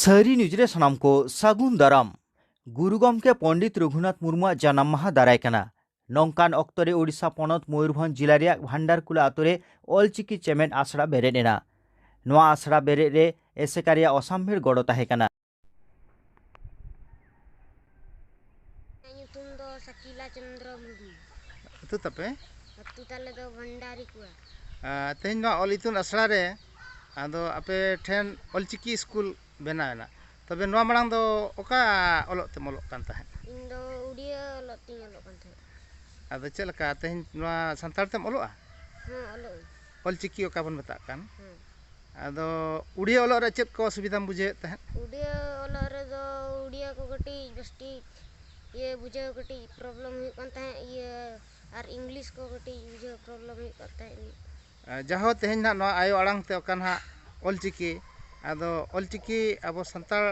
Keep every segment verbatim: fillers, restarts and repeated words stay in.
ᱥᱟᱹᱨᱤ ᱱᱤᱭᱩᱡᱽ ᱨᱮ ᱥᱟᱱᱟᱢ ᱠᱚ ᱥᱟᱹᱜᱩᱱ ᱫᱟᱨᱟᱢ᱾ ᱜᱩᱨᱩ ᱜᱚᱢᱠᱮ ᱯᱚᱱᱰᱤᱛ ᱨᱚᱜᱷᱩᱱᱟᱛᱷ ᱢᱩᱨᱢᱩᱣᱟᱜ ᱡᱟᱱᱟᱢ ᱢᱟᱦᱟ ᱫᱟᱨᱟᱭ ᱠᱟᱱᱟ᱾ ᱱᱚᱝᱠᱟᱱ ᱚᱠᱛᱚ ᱨᱮ ᱳᱰᱤᱥᱟ ᱯᱚᱱᱚᱛ ᱢᱚᱭᱩᱨᱵᱷᱚᱸᱡᱽ ᱡᱤᱞᱟ ᱨᱮᱭᱟᱜ ᱵᱷᱟᱱᱰᱟᱨᱠᱩᱞᱟ ᱟᱛᱳ ᱨᱮ ᱚᱞᱪᱤᱠᱤ ᱪᱮᱢᱮᱫ ᱟᱥᱲᱟ ᱵᱮᱨᱮᱫ ᱮᱱᱟ᱾ ᱱᱚᱣᱟ ᱟᱥᱲᱟ ᱵᱮᱨᱮᱫ ᱨᱮ ᱮᱥᱮᱠᱟ ᱨᱮᱭᱟᱜ ᱚᱥᱟᱢᱵᱷᱮᱲ ᱜᱚᱲᱚ ᱛᱟᱦᱮᱸ ᱠᱟᱱᱟ᱾ ᱤᱧᱟᱹᱜ ᱧᱩᱛᱩᱢ ᱫᱚ ᱥᱟᱠᱤᱞᱟ ᱪᱚᱱᱫᱨᱚ ᱢᱩᱨᱢᱩ᱾ ᱟᱹᱛᱩ ᱛᱟᱯᱮ? ᱟᱹᱛᱩ ᱛᱟᱞᱮ ᱫᱚ ᱵᱷᱚᱱᱰᱟᱨᱤ ᱠᱩᱣᱟ᱾ ᱟᱨ ᱛᱮᱦᱮᱧ ᱱᱚᱣᱟ ᱚᱞ ᱤᱛᱩᱱ ᱟᱥᱲᱟ ᱨᱮ ᱟᱫᱚ ᱟᱯᱮ ᱴᱷᱮᱱ ᱚᱞᱪᱤᱠᱤ ᱥᱠᱩᱞ ᱵᱮᱱᱟᱣ ᱮᱱᱟ᱾ ᱛᱚᱵᱮ ᱱᱚᱣᱟ ᱢᱟᱲᱟᱝ ᱫᱚ ᱚᱠᱟ ᱚᱞᱚᱜ ᱛᱮᱢ ᱚᱞᱚᱜ ᱠᱟᱱ ᱛᱟᱦᱮᱸᱫ? ᱤᱧ ᱫᱚ ᱩᱲᱤᱭᱟᱹ ᱚᱞᱚᱜ ᱛᱤᱧ ᱚᱞᱚᱜ ᱠᱟᱱ ᱛᱟᱦᱮᱸᱫ᱾ ᱟᱫᱚ ᱪᱮᱫ ᱞᱮᱠᱟ ᱛᱮᱦᱮᱧ ᱱᱚᱣᱟ ᱥᱟᱱᱛᱟᱲ ᱛᱮᱢ ᱚᱞᱚᱜᱼᱟ? ᱦᱮᱸ, ᱚᱞᱚᱜ ᱟᱹᱧ᱾ ᱚᱞᱪᱤᱠᱤ ᱚᱠᱟ ᱵᱚᱱ ᱢᱮᱛᱟᱜ ᱠᱟᱱ᱾ ᱦᱮᱸ᱾ ᱟᱫᱚ ᱩᱲᱤᱭᱟᱹ ᱚᱞᱚᱜ ᱨᱮ ᱪᱮᱫ ᱠᱚ ᱚᱥᱩᱵᱤᱫᱷᱟᱢ ᱵᱩᱡᱷᱟᱹᱣᱮᱫ ᱛᱟᱦᱮᱸᱫ? ᱩᱲᱤᱭᱟᱹ ᱚᱞᱚᱜ ᱨᱮᱫᱚ ᱩᱲᱤᱭᱟᱹ ᱠᱚ ᱠᱟᱹᱴᱤᱡ ᱵᱮᱥᱴᱷᱤᱠ ᱤᱭᱟᱹ ᱵᱩᱡᱷᱟᱹᱣ ᱠᱟᱹᱴᱤᱡ ᱯᱨᱚᱵᱞᱮᱢ ᱦᱩᱭᱩᱜ ᱠᱟᱱ ᱛᱟᱦᱮᱸᱫ, ᱤᱭᱟᱹ ᱟᱨ ᱤᱝᱞᱤᱥ ᱠᱚ ᱠᱟᱹᱴᱤᱡ ᱵᱩᱡᱷᱟᱹᱣ ᱯᱨᱚᱵᱞᱮᱢ ᱦᱩᱭᱩᱜ ᱠᱟᱱ ᱛᱟᱦᱮᱸᱫ᱾ ᱟᱨ ᱡᱟᱦᱳ, ᱛᱮᱦᱮᱧ ᱱᱟᱦᱟᱜ ᱱᱚᱣᱟ ᱟᱭᱳ ᱟᱲᱟᱝ ᱛᱮ ᱚᱠᱟ ᱱᱟᱦᱟᱜ ᱚᱞᱪᱤᱠᱤ, ᱟᱫᱚ ᱚᱞᱪᱤᱠᱤ ᱟᱵᱚ ᱥᱟᱱᱛᱟᱲ,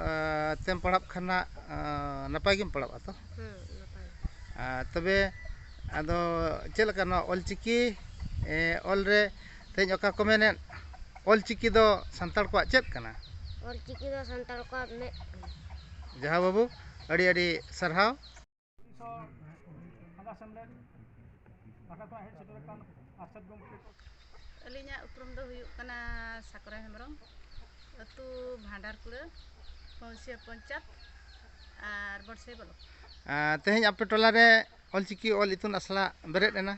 ᱟᱸ, ᱛᱮᱢ ᱯᱟᱲᱦᱟᱜ ᱠᱷᱟᱱ ᱱᱟᱦᱟᱜ, ᱟᱸ, ᱱᱟᱯᱟᱭ ᱜᱮᱢ ᱯᱟᱲᱦᱟᱜᱼᱟ ᱛᱚ? ᱦᱮᱸ, ᱱᱟᱯᱟᱭ᱾ ᱟᱨ ᱛᱚᱵᱮ ᱟᱫᱚ ᱪᱮᱫ ᱞᱮᱠᱟ ᱱᱚᱣᱟ ᱚᱞᱪᱤᱠᱤ, ᱮ, ᱚᱞ ᱨᱮ ᱛᱮᱦᱮᱧ ᱚᱠᱟ ᱠᱚ ᱢᱮᱱᱮᱫ, ᱚᱞᱪᱤᱠᱤ ᱫᱚ ᱥᱟᱱᱛᱟᱲ ᱠᱚᱣᱟᱜ ᱪᱮᱫ ᱠᱟᱱᱟ? ᱚᱞᱪᱤᱠᱤ ᱫᱚ ᱥᱟᱱᱛᱟᱲ ᱠᱚᱣᱟᱜ ᱢᱮᱫ ᱠᱟᱱᱟ᱾ ᱡᱟᱦᱳ ᱵᱟᱹᱵᱩ, ᱟᱹᱰᱤ ᱟᱹᱰᱤ ᱥᱟᱨᱦᱟᱣ᱾ ᱯᱩᱞᱤᱥ ᱦᱚᱸ ᱦᱟᱸᱜᱟ ᱥᱮᱢᱞᱮᱫ ᱯᱟᱦᱴᱟ ᱠᱷᱚᱱ ᱦᱮᱡ ᱥᱮᱴᱮᱨ ᱟᱠᱟᱱ ᱢᱟᱪᱮᱫ ᱜᱚᱢᱠᱮ ᱠᱚ᱾ ᱟᱹᱞᱤᱧᱟᱜ ᱩᱯᱨᱩᱢ ᱫᱚ ᱦᱩᱭᱩᱜ ᱠᱟᱱᱟ ᱥᱟᱠᱨᱚ ᱦᱮᱢᱵᱨᱚᱢ, ᱟᱹᱛᱩ ᱵᱷᱟᱸᱰᱟᱨᱠᱩᱲᱟᱹ, ᱯᱟᱹᱣᱥᱤᱭᱟᱹ ᱯᱚᱧᱪᱟᱭᱮᱛ ᱟᱨ ᱵᱚᱲᱥᱮ ᱵᱞᱚᱠ᱾ ᱟᱨ ᱛᱮᱦᱮᱧ ᱟᱯᱮ ᱴᱚᱞᱟ ᱨᱮ ᱚᱞᱪᱤᱠᱤ ᱚᱞ ᱤᱛᱩᱱ ᱟᱥᱲᱟ ᱵᱮᱨᱮᱫ ᱮᱱᱟ,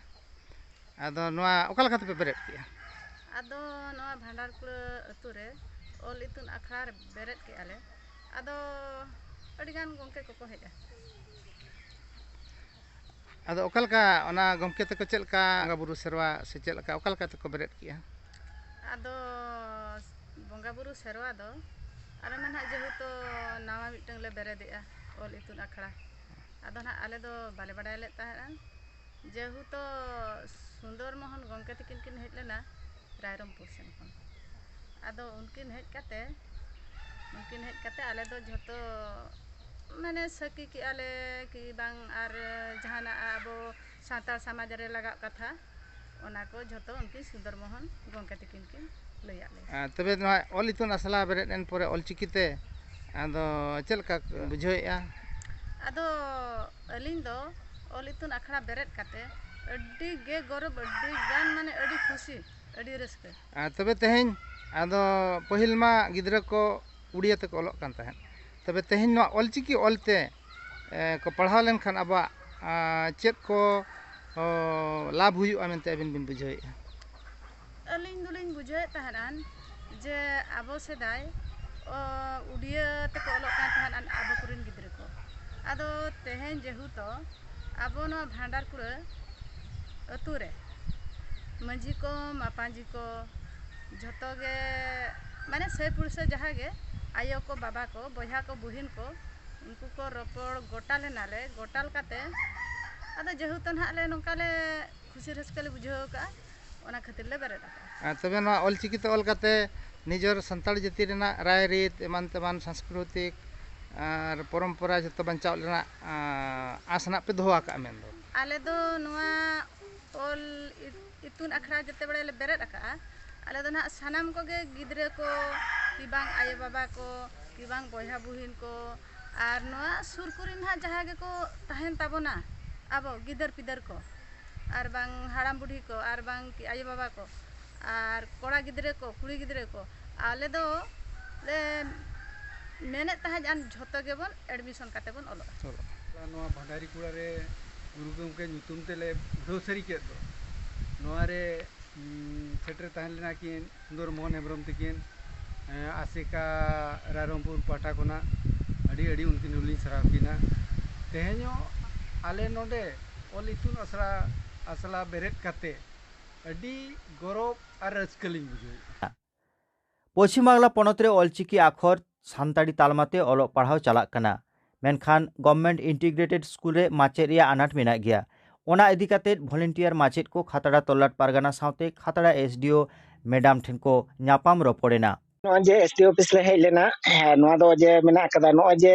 ᱟᱫᱚ ᱱᱚᱣᱟ ᱚᱠᱟ ᱞᱮᱠᱟ ᱛᱮᱯᱮ ᱵᱮᱨᱮᱫ ᱠᱮᱜᱼᱟ? ᱟᱫᱚ ᱱᱚᱣᱟ ᱵᱷᱟᱸᱰᱟᱨᱠᱩᱲᱟᱹ ᱟᱹᱛᱩ ᱨᱮ ᱚᱞ ᱤᱛᱩᱱ ᱟᱠᱷᱲᱟ ᱵᱮᱨᱮᱫ ᱠᱮᱜᱼᱟ ᱞᱮ᱾ ᱟᱫᱚ ᱟᱹᱰᱤᱜᱟᱱ ᱜᱚᱢᱠᱮ ᱠᱚᱠᱚ ᱦᱮᱡᱼᱟ᱾ ᱟᱫᱚ ᱚᱠᱟ ᱞᱮᱠᱟ ᱚᱱᱟ ᱜᱚᱢᱠᱮ ᱛᱟᱠᱚ ᱪᱮᱫ ᱞᱮᱠᱟ ᱵᱚᱸᱜᱟ ᱵᱩᱨᱩ ᱥᱮᱨᱣᱟ ᱥᱮ ᱪᱮᱫ ᱞᱮᱠᱟ, ᱚᱠᱟ ᱞᱮᱠᱟ ᱛᱮᱠᱚ ᱵᱮᱨᱮᱫ ᱠᱮᱜᱼᱟ? ᱟᱫᱚ ᱵᱚᱸᱜᱟ ᱵᱩᱨᱩ ᱥᱮᱨᱣᱟ ᱫᱚ ᱟᱞᱮ ᱢᱟ ᱱᱟᱦᱟᱜ ᱡᱮᱦᱮᱛᱩ ᱱᱟᱣᱟ ᱢᱤᱫᱴᱟᱝ ᱞᱮ ᱵᱮᱨᱮᱫᱮᱜᱼᱟ, ᱚᱞ ᱤᱛᱩᱱ ᱟᱠᱷᱲᱟ᱾ ᱟᱫᱚ ᱱᱟᱦᱟᱜ ᱟᱞᱮ ᱫᱚ ᱵᱟᱞᱮ ᱵᱟᱰᱟᱭ ᱞᱮᱫ ᱛᱟᱦᱮᱸᱫᱼᱟ᱾ ᱡᱮᱦᱮᱛᱩ ᱥᱩᱱᱫᱚᱨ ᱢᱳᱦᱚᱱ ᱜᱚᱢᱠᱮ ᱛᱟᱹᱠᱤᱱ ᱠᱤᱱ ᱦᱮᱡ ᱞᱮᱱᱟ ᱨᱟᱭᱨᱚᱝᱯᱩᱨ ᱥᱮᱱ ᱠᱷᱚᱱ᱾ ᱟᱫᱚ ᱩᱱᱠᱤᱱ ᱦᱮᱡ ᱠᱟᱛᱮ, ᱩᱱᱠᱤᱱ ᱦᱮᱡ ᱠᱟᱛᱮ ᱟᱞᱮ ᱫᱚ ᱡᱷᱚᱛᱚ ᱢᱟᱱᱮ ᱥᱟᱹᱠᱷᱤ ᱠᱮᱜᱼᱟ ᱞᱮ ᱠᱤ ᱵᱟᱝ ᱟᱨ ᱡᱟᱦᱟᱱᱟᱜ ᱟᱵᱚ ᱥᱟᱱᱛᱟᱲ ᱥᱚᱢᱟᱡᱽ ᱨᱮ ᱞᱟᱜᱟᱜ ᱠᱟᱛᱷᱟ, ᱚᱱᱟ ᱠᱚ ᱡᱷᱚᱛᱚ ᱩᱱᱠᱤᱱ ᱥᱩᱱᱫᱚᱨ ᱢᱳᱦᱚᱱ ᱜᱚᱢᱠᱮ ᱛᱟᱹᱠᱤᱱ ᱠᱤᱱ ᱞᱟᱹᱭᱟᱫ ᱞᱮᱭᱟ᱾ ᱟᱨ ᱛᱚᱵᱮ ᱱᱚᱣᱟ ᱚᱞ ᱤᱛᱩᱱ ᱟᱥᱲᱟ ᱵᱮᱨᱮᱫ ᱮᱱ ᱯᱚᱨᱮ ᱚᱞᱪᱤᱠᱤ ᱛᱮ ᱟᱫᱚ ᱪᱮᱫ ᱞᱮᱠᱟ ᱵᱩᱡᱷᱟᱹᱣᱮᱫᱼᱟ? ᱟᱫᱚ ᱟᱹᱞᱤᱧ ᱫᱚ ᱚᱞ ᱤᱛᱩᱱ ᱟᱠᱷᱲᱟ ᱵᱮᱨᱮᱫ ᱠᱟᱛᱮ ᱟᱹᱰᱤ ᱜᱮ ᱜᱚᱨᱚᱵᱽ, ᱟᱹᱰᱤ ᱜᱟᱱ ᱢᱟᱱᱮ ᱟᱹᱰᱤ ᱠᱷᱩᱥᱤ, ᱟᱹᱰᱤ ᱨᱟᱹᱥᱠᱟᱹ᱾ ᱟᱨ ᱛᱚᱵᱮ ᱛᱮᱦᱮᱧ ᱟᱫᱚ ᱯᱟᱹᱦᱤᱞ ᱢᱟ ᱜᱤᱫᱽᱨᱟᱹ ᱠᱚ ᱩᱲᱤᱭᱟ ᱛᱮᱠᱚ ᱚᱞᱚᱜ ᱠᱟᱱ ᱛᱟᱦᱮᱸᱫ, ᱛᱚᱵᱮ ᱛᱮᱦᱮᱧ ᱱᱚᱣᱟ ᱚᱞᱪᱤᱠᱤ ᱚᱞᱛᱮ ᱮ, ᱠᱚ ᱯᱟᱲᱦᱟᱣ ᱞᱮᱱᱠᱷᱟᱱ ᱟᱵᱚᱣᱟᱜ ᱟ, ᱪᱮᱫ ᱠᱚ ᱚ, ᱞᱟᱵᱷ ᱦᱩᱭᱩᱜᱼᱟ ᱢᱮᱱᱛᱮ ᱟᱹᱵᱤᱱ ᱵᱤᱱ ᱵᱩᱡᱷᱟᱹᱣᱮᱫᱼᱟ? ᱟᱹᱞᱤᱧ ᱫᱚᱞᱤᱧ ᱵᱩᱡᱷᱟᱹᱣᱮᱫ ᱛᱟᱦᱮᱸᱫ ᱟᱱ ᱡᱮ ᱟᱵᱚ ᱥᱮᱫᱟᱭ ᱚ, ᱩᱰᱤᱭᱟᱹ ᱛᱮᱠᱚ ᱚᱞᱚᱜ ᱠᱟᱱ ᱛᱟᱦᱮᱸᱫ ᱟᱱ ᱟᱵᱚ ᱠᱚᱨᱮᱱ ᱜᱤᱫᱽᱨᱟᱹ ᱠᱚ᱾ ᱟᱫᱚ ᱛᱮᱦᱮᱧ ᱡᱮᱦᱮᱛᱩ ᱟᱵᱚ ᱱᱚᱣᱟ ᱵᱷᱟᱸᱰᱟᱨᱠᱩᱲᱟᱹ ᱟᱹᱛᱩ ᱨᱮ ᱢᱟᱹᱡᱷᱤ ᱠᱚ, ᱢᱟᱯᱟᱡᱤ ᱠᱚ, ᱡᱷᱚᱛᱚ ᱜᱮ ᱢᱟᱱᱮ ᱥᱟᱹᱭ ᱯᱩᱲᱥᱟᱹ ᱡᱟᱦᱟᱸ ᱜᱮ ᱟᱭᱳ ᱠᱚ, ᱵᱟᱵᱟ ᱠᱚ, ᱵᱚᱭᱦᱟ ᱠᱚ, ᱵᱩᱦᱤᱱ ᱠᱚ, ᱩᱱᱠᱩ ᱠᱚ ᱨᱚᱯᱚᱲ ᱜᱚᱴᱟ ᱞᱮᱱᱟᱞᱮ᱾ ᱜᱚᱴᱟᱞ ᱠᱟᱛᱮ ᱟᱫᱚ ᱡᱮᱦᱮᱛᱩ ᱱᱟᱦᱟᱜ ᱞᱮ ᱱᱚᱝᱠᱟ ᱞᱮ ᱠᱷᱩᱥᱤ ᱨᱟᱹᱥᱠᱟᱹ ᱞᱮ ᱵᱩᱡᱷᱟᱹᱣ ᱟᱠᱟᱫᱼᱟ, ᱚᱱᱟ ᱠᱷᱟᱹᱛᱤᱨ ᱞᱮ ᱵᱮᱨᱮᱫ ᱟᱠᱟᱫᱼᱟ᱾ ᱟᱨ ᱛᱚᱵᱮ ᱱᱚᱣᱟ ᱚᱞᱪᱤᱠᱤ ᱛᱮ ᱚᱞ ᱠᱟᱛᱮ ᱱᱤᱡᱮᱨ ᱥᱟᱱᱛᱟᱲ ᱡᱟᱹᱛᱤ ᱨᱮᱱᱟᱜ ᱨᱟᱭᱨᱤᱛ ᱮᱢᱟᱱ ᱛᱮᱢᱟᱱ ᱥᱟᱝᱥᱠᱨᱤᱛᱤᱠ ᱟᱨ ᱯᱚᱨᱚᱢᱯᱚᱨᱟ ᱡᱚᱛᱚ ᱵᱟᱧᱪᱟᱣ ᱨᱮᱱᱟᱜ ᱟ, ᱟᱥ ᱱᱟᱜ ᱯᱮ ᱫᱚᱦᱚ ᱟᱠᱟᱫᱼᱟ ᱢᱮᱱᱫᱚ? ᱟᱞᱮ ᱫᱚ ᱱᱚᱣᱟ ᱚᱞ ᱤᱛ- ᱤᱛᱩᱱ ᱟᱠᱷᱲᱟ ᱡᱮᱛᱮ ᱵᱮᱲᱮ ᱞᱮ ᱵᱮᱨᱮᱫ ᱟᱠᱟᱫᱼᱟ, ᱟᱞᱮ ᱫᱚ ᱱᱟᱦᱟᱜ ᱥᱟᱱᱟᱢ ᱠᱚᱜᱮ ᱜᱤᱫᱽᱨᱟᱹ ᱠᱚ ᱠᱤ ᱵᱟᱝ ᱟᱭᱳᱼᱵᱟᱵᱟ ᱠᱚ ᱠᱤ ᱵᱟᱝ ᱵᱚᱭᱦᱟ ᱵᱩᱦᱤᱱ ᱠᱚ ᱟᱨ ᱱᱚᱣᱟ ᱥᱩᱨ ᱠᱚᱨᱮ ᱱᱟᱦᱟᱜ ᱡᱟᱦᱟᱸ ᱜᱮᱠᱚ ᱛᱟᱦᱮᱱ ᱛᱟᱵᱚᱱᱟ ᱟᱵᱚ ᱜᱤᱫᱟᱹᱨ ᱯᱤᱫᱟᱹᱨ ᱠᱚ ᱟᱨ ᱵᱟᱝ ᱦᱟᱲᱟᱢ ᱵᱩᱰᱷᱤ ᱠᱚ ᱟᱨ ᱵᱟᱝ ᱠᱤ ᱟᱭᱳᱼᱵᱟᱵᱟ ᱠᱚ ᱟᱨ ᱠᱚᱲᱟ ᱜᱤᱫᱽᱨᱟᱹ ᱠᱚ ᱠᱩᱲᱤ ᱜᱤᱫᱽᱨᱟᱹ ᱠᱚ ᱟᱞᱮ ᱫᱚ ᱞᱮ ᱢᱮᱱᱮᱫ ᱛᱟᱦᱮᱸᱫ ᱟᱱ ᱡᱷᱚᱛᱚ ᱜᱮᱵᱚᱱ ᱮᱰᱢᱤᱥᱚᱱ ᱠᱟᱛᱮ ᱵᱚᱱ ᱚᱞᱚᱜᱼᱟ᱾ ᱱᱚᱣᱟ ᱵᱷᱟᱱᱰᱟᱨᱤ ᱠᱩᱲᱟ ᱨᱮ ᱜᱩᱨᱩ ᱜᱚᱢᱠᱮ ᱧᱩᱛᱩᱢ ᱛᱮᱞᱮ ᱩᱰᱷᱟᱹᱣ ᱥᱟᱹᱨᱤ ᱠᱮᱫ ᱫᱚ, ᱱᱚᱣᱟ ᱨᱮ ᱩᱢ, ᱥᱮᱴᱮᱨ ᱛᱟᱦᱮᱸ ᱞᱮᱱᱟ ᱠᱤᱱ ᱥᱩᱱᱫᱚᱨ ᱢᱳᱦᱚᱱ ᱦᱮᱢᱵᱨᱚᱢ ᱛᱟᱹᱠᱤᱱ, ᱮᱸ, ᱟᱥᱮᱠᱟ ᱨᱟᱭᱨᱚᱝᱯᱩᱨ ᱯᱟᱦᱴᱟ ᱠᱷᱚᱱᱟᱜ ᱟᱹᱰᱤ ᱟᱹᱰᱤ ᱩᱱᱠᱤᱱ ᱦᱚᱸᱞᱤᱧ ᱥᱟᱨᱦᱟᱣ ᱠᱤᱱᱟ᱾ ᱛᱮᱦᱮᱧ ᱦᱚᱸ ᱟᱞᱮ ᱱᱚᱰᱮ ᱚᱞ ᱤᱛᱩᱱ ᱟᱥᱲᱟ, ᱟᱥᱲᱟ ᱵᱮᱨᱮᱫ ᱠᱟᱛᱮ ᱟᱹᱰᱤ ᱜᱚᱨᱚᱵᱽ ᱟᱨ ᱨᱟᱹᱥᱠᱟᱹ ᱞᱤᱧ ᱵᱩᱡᱷᱟᱹᱣᱮᱫᱼᱟ᱾ ᱯᱚᱪᱷᱤᱢ ᱵᱟᱝᱞᱟ ᱯᱚᱱᱚᱛ ᱨᱮ ᱚᱞᱪᱤᱠᱤ ᱟᱠᱷᱚᱨ ᱥᱟᱱᱛᱟᱲᱤ ᱛᱟᱞᱢᱟ ᱛᱮ ᱚᱞᱚᱜ ᱯᱟᱲᱦᱟᱣ ᱪᱟᱞᱟᱜ ᱠᱟᱱᱟ, ᱢᱮᱱᱠᱷᱟᱱ ᱜᱚᱵᱷᱢᱮᱱᱴ ᱤᱱᱴᱤᱜᱨᱮᱴᱮᱰ ᱥᱠᱩᱞ ᱨᱮ ᱢᱟᱪᱮᱫ ᱨᱮᱭᱟᱜ ᱟᱱᱟᱴ ᱢᱮᱱᱟᱜ ᱜᱮᱭᱟ᱾ ᱚᱱᱟ ᱤᱫᱤ ᱠᱟᱛᱮ ᱵᱷᱚᱞᱮᱱᱴᱤᱭᱟᱨ ᱢᱟᱪᱮᱫ ᱠᱚ ᱠᱷᱟᱛᱲᱟ ᱛᱚᱞᱞᱟᱴ ᱯᱟᱨᱜᱟᱱᱟ ᱥᱟᱶᱛᱮ ᱠᱷᱟᱛᱲᱟ ᱮᱥᱰᱤᱳ ᱢᱮᱰᱟᱢ ᱴᱷᱮᱱ ᱠᱚ ᱧᱟᱯᱟᱢ ᱨᱚᱯᱚᱲ ᱮᱱᱟ᱾ ᱱᱚᱜᱼᱚᱭ ᱡᱮ ᱮᱥᱰᱤᱳ ᱚᱯᱷᱤᱥ ᱞᱮ ᱦᱮᱡ ᱞᱮᱱᱟ, ᱦᱮᱸ, ᱱᱚᱣᱟ ᱫᱚ ᱡᱮ ᱢᱮᱱᱟᱜ ᱟᱠᱟᱫᱟ, ᱱᱚᱜᱼᱚᱭ ᱡᱮ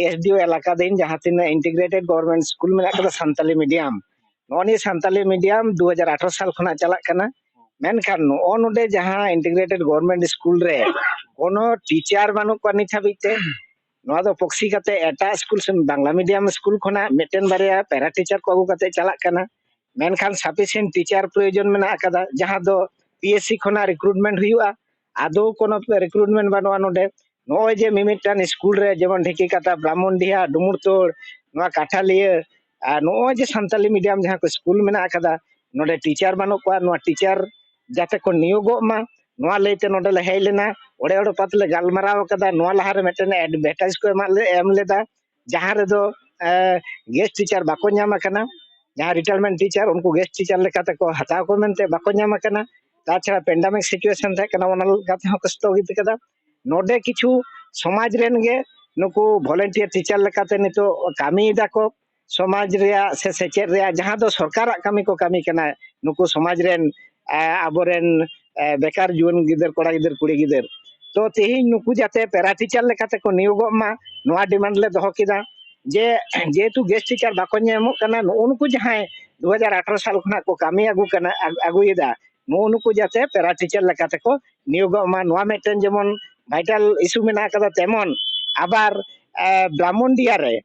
ᱮᱥᱰᱤᱳ ᱮᱞᱟᱠᱟᱫᱷᱤᱱ ᱡᱟᱦᱟᱸ ᱛᱤᱱᱟᱹᱜ ᱤᱱᱴᱤᱜᱨᱮᱴᱮᱰ ᱜᱚᱵᱷᱚᱨᱱᱢᱮᱱᱴ ᱥᱠᱩᱞ ᱢᱮᱱᱟᱜ ᱟᱠᱟᱫᱟ ᱥᱟᱱᱛᱟᱞᱤ ᱢᱤᱰᱤᱭᱟᱢ, ᱱᱚᱜᱼᱚ ᱱᱤᱭᱟᱹ ᱥᱟᱱᱛᱟᱞᱤ ᱢᱤᱰᱤᱭᱟᱢ ᱫᱩ ᱦᱟᱡᱟᱨ ᱟᱴᱷᱨᱚ ᱥᱟᱞ ᱠᱷᱚᱱᱟᱜ ᱪᱟᱞᱟᱜ ᱠᱟᱱᱟ᱾ ᱢᱮᱱᱠᱷᱟᱱ ᱱᱚᱜᱼᱚ ᱱᱚᱰᱮ ᱡᱟᱦᱟᱸ ᱤᱱᱴᱤᱜᱨᱮᱴᱮᱰ ᱜᱚᱵᱷᱚᱨᱱᱢᱮᱱᱴ ᱥᱠᱩᱞ ᱨᱮ ᱠᱳᱱᱳ ᱴᱤᱪᱟᱨ ᱵᱟᱹᱱᱩᱜ ᱠᱚᱣᱟ ᱱᱤᱛ ᱦᱟᱹᱵᱤᱡ ᱛᱮ᱾ ᱱᱚᱣᱟ ᱫᱚ ᱯᱨᱚᱠᱥᱤ ᱠᱟᱛᱮ ᱮᱴᱟᱜ ᱥᱠᱩᱞ ᱥᱮ ᱵᱟᱝᱞᱟ ᱢᱤᱰᱤᱭᱟᱢ ᱥᱠᱩᱞ ᱠᱷᱚᱱᱟᱜ ᱢᱤᱫᱴᱮᱱ ᱵᱟᱨᱭᱟ ᱯᱮᱨᱟ ᱴᱤᱪᱟᱨ ᱠᱚ ᱟᱹᱜᱩ ᱠᱟᱛᱮ ᱪᱟᱞᱟᱜ ᱠᱟᱱᱟ, ᱢᱮᱱᱠᱷᱟᱱ ᱥᱟᱯᱷᱤᱥᱤᱭᱮᱱᱴ ᱴᱤᱪᱟᱨ ᱯᱨᱚᱭᱳᱡᱚᱱ ᱢᱮᱱᱟᱜ ᱟᱠᱟᱫᱟ, ᱡᱟᱦᱟᱸ ᱫᱚ ᱯᱤ ᱮᱥ ᱥᱤ ᱠᱷᱚᱱᱟᱜ ᱨᱤᱠᱨᱩᱴᱢᱮᱱᱴ ᱦᱩᱭᱩᱜᱼᱟ᱾ ᱟᱫᱚ ᱠᱳᱱᱳ ᱨᱤᱠᱨᱩᱴᱢᱮᱱᱴ ᱵᱟᱹᱱᱩᱜᱼᱟ ᱱᱚᱰᱮ᱾ ᱱᱚᱜᱼᱚᱭ ᱡᱮ ᱢᱤᱢᱤᱫᱴᱟᱝ ᱥᱠᱩᱞ ᱨᱮ ᱡᱮᱢᱚᱱ ᱰᱷᱤᱠᱤᱠᱟᱴᱟ, ᱵᱨᱟᱦᱢᱚᱱᱰᱤᱦᱟ, ᱰᱩᱢᱩᱨᱛᱳᱲ, ᱱᱚᱣᱟ ᱠᱟᱴᱷᱟᱞᱤᱭᱟᱹ, ᱟᱨ ᱱᱚᱜᱼᱚᱭ ᱡᱮ ᱥᱟᱱᱛᱟᱞᱤ ᱢᱤᱰᱤᱭᱟᱢ ᱡᱟᱦᱟᱸ ᱠᱚ ᱥᱠᱩᱞ ᱢᱮᱱᱟᱜ ᱟᱠᱟᱫᱟ, ᱱᱚᱰᱮ ᱴᱤᱪᱟᱨ ᱵᱟᱹᱱᱩᱜ ᱠᱚᱣᱟ᱾ ᱱᱚᱣᱟ ᱴᱤᱪᱟᱨ ᱡᱟᱛᱮ ᱠᱚ ᱱᱤᱭᱳᱜᱚᱜ ᱢᱟ, ᱱᱚᱣᱟ ᱞᱟᱹᱭᱛᱮ ᱱᱚᱰᱮ ᱞᱮ ᱦᱮᱡ ᱞᱮᱱᱟ᱾ ᱚᱲᱮ ᱚᱲᱯᱟᱛ ᱞᱮ ᱜᱟᱞᱢᱟᱨᱟᱣ ᱟᱠᱟᱫᱟ᱾ ᱱᱚᱣᱟ ᱞᱟᱦᱟᱨᱮ ᱢᱤᱫᱴᱮᱱ ᱮᱰᱵᱷᱮᱴᱟᱭᱤᱡᱽ ᱠᱚ ᱮᱢᱟᱜ ᱞᱮ, ᱮᱢ ᱞᱮᱫᱟ, ᱡᱟᱦᱟᱸ ᱨᱮᱫᱚ ᱜᱮᱥᱴ ᱴᱤᱪᱟᱨ ᱵᱟᱠᱚ ᱧᱟᱢ ᱟᱠᱟᱱᱟ᱾ ᱡᱟᱦᱟᱸ ᱨᱤᱴᱟᱭᱟᱨᱢᱮᱱᱴ ᱴᱤᱪᱟᱨ, ᱩᱱᱠᱩ ᱜᱮᱥᱴ ᱴᱤᱪᱟᱨ ᱞᱮᱠᱟᱛᱮ ᱠᱚ ᱦᱟᱛᱟᱣ ᱠᱚ ᱢᱮᱱᱛᱮ ᱵᱟᱠᱚ ᱧᱟᱢ ᱟᱠᱟᱱᱟ᱾ ᱛᱟᱪᱷᱟᱲᱟ ᱯᱮᱱᱰᱟᱢᱤᱠ ᱥᱤᱪᱩᱭᱮᱥᱚᱱ ᱛᱟᱦᱮᱸ ᱠᱟᱱᱟ, ᱚᱱᱟ ᱞᱮᱠᱟ ᱛᱮᱦᱚᱸ ᱠᱚ ᱥᱛᱷᱚᱜᱤᱛ ᱟᱠᱟᱫᱟ᱾ ᱱᱚᱰᱮ ᱠᱤᱪᱷᱩ ᱥᱚᱢᱟᱡᱽ ᱨᱮᱱ ᱜᱮ ᱱᱩᱠᱩ ᱵᱷᱚᱞᱮᱱᱴᱤᱭᱟᱨ ᱴᱤᱪᱟᱨ ᱞᱮᱠᱟᱛᱮ ᱱᱤᱛᱚᱜ ᱠᱟᱹᱢᱤᱭᱮᱫᱟ ᱠᱚ᱾ ᱥᱚᱢᱟᱡᱽ ᱨᱮᱭᱟᱜ ᱥᱮ ᱥᱮᱪᱮᱫ ᱨᱮᱭᱟᱜ ᱡᱟᱦᱟᱸ ᱫᱚ ᱥᱚᱨᱠᱟᱨᱟᱜ ᱠᱟᱹᱢᱤ ᱠᱚ ᱠᱟᱹᱢᱤ ᱠᱟᱱᱟ, ᱱᱩᱠᱩ ᱥᱚᱢᱟᱡᱽ ᱨᱮᱱ, ᱮ, ᱟᱵᱚᱨᱮᱱ, ᱮ, ᱵᱮᱠᱟᱨ ᱡᱩᱣᱟᱹᱱ ᱜᱤᱫᱟᱹᱨ, ᱠᱚᱲᱟ ᱜᱤᱫᱟᱹᱨ, ᱠᱩᱲᱤ ᱜᱤᱫᱟᱹᱨ᱾ ᱛᱚ ᱛᱮᱦᱮᱧ ᱱᱩᱠᱩ ᱡᱟᱛᱮ ᱯᱮᱨᱟ ᱴᱤᱪᱟᱨ ᱞᱮᱠᱟᱛᱮ ᱠᱚ ᱱᱤᱭᱳᱜᱚᱜ ᱢᱟ, ᱱᱚᱣᱟ ᱰᱤᱢᱟᱱᱰ ᱞᱮ ᱫᱚᱦᱚ ᱠᱮᱫᱟ᱾ ᱡᱮ ᱡᱮᱦᱮᱛᱩ ᱜᱮᱥᱴ ᱴᱤᱪᱟᱨ ᱵᱟᱠᱚ ᱧᱟᱢᱚᱜ ᱠᱟᱱᱟ, ᱱᱩᱜᱼᱩ ᱱᱩᱠᱩ ᱡᱟᱦᱟᱸᱭ ᱫᱩ ᱦᱟᱡᱟᱨ ᱟᱴᱷᱨᱚ ᱥᱟᱞ ᱠᱷᱚᱱᱟᱜ ᱠᱚ ᱠᱟᱹᱢᱤ ᱟᱹᱜᱩ ᱠᱟᱱᱟ, ᱟᱹᱜ-, ᱟᱹᱜᱩᱭᱮᱫᱟ, ᱱᱩᱜᱼᱩ ᱱᱩᱠᱩ ᱡᱟᱛᱮ ᱯᱮᱨᱟ ᱴᱤᱪᱟᱨ ᱞᱮᱠᱟᱛᱮ ᱠᱚ ᱱᱤᱭᱳᱜᱚᱜ ᱢᱟ᱾ ᱱᱚᱣᱟ ᱢᱤᱫᱴᱮᱱ ᱡᱮᱢᱚᱱ ᱵᱷᱟᱭᱴᱟᱞ ᱤᱥᱩ ᱢᱮᱱᱟᱜ ᱟᱠᱟᱫᱟ, ᱛᱮᱢᱚᱱ ᱟᱵᱟᱨ, ᱮ, ᱵᱨᱟᱦᱢᱚᱱᱰᱤᱦᱟ ᱨᱮ,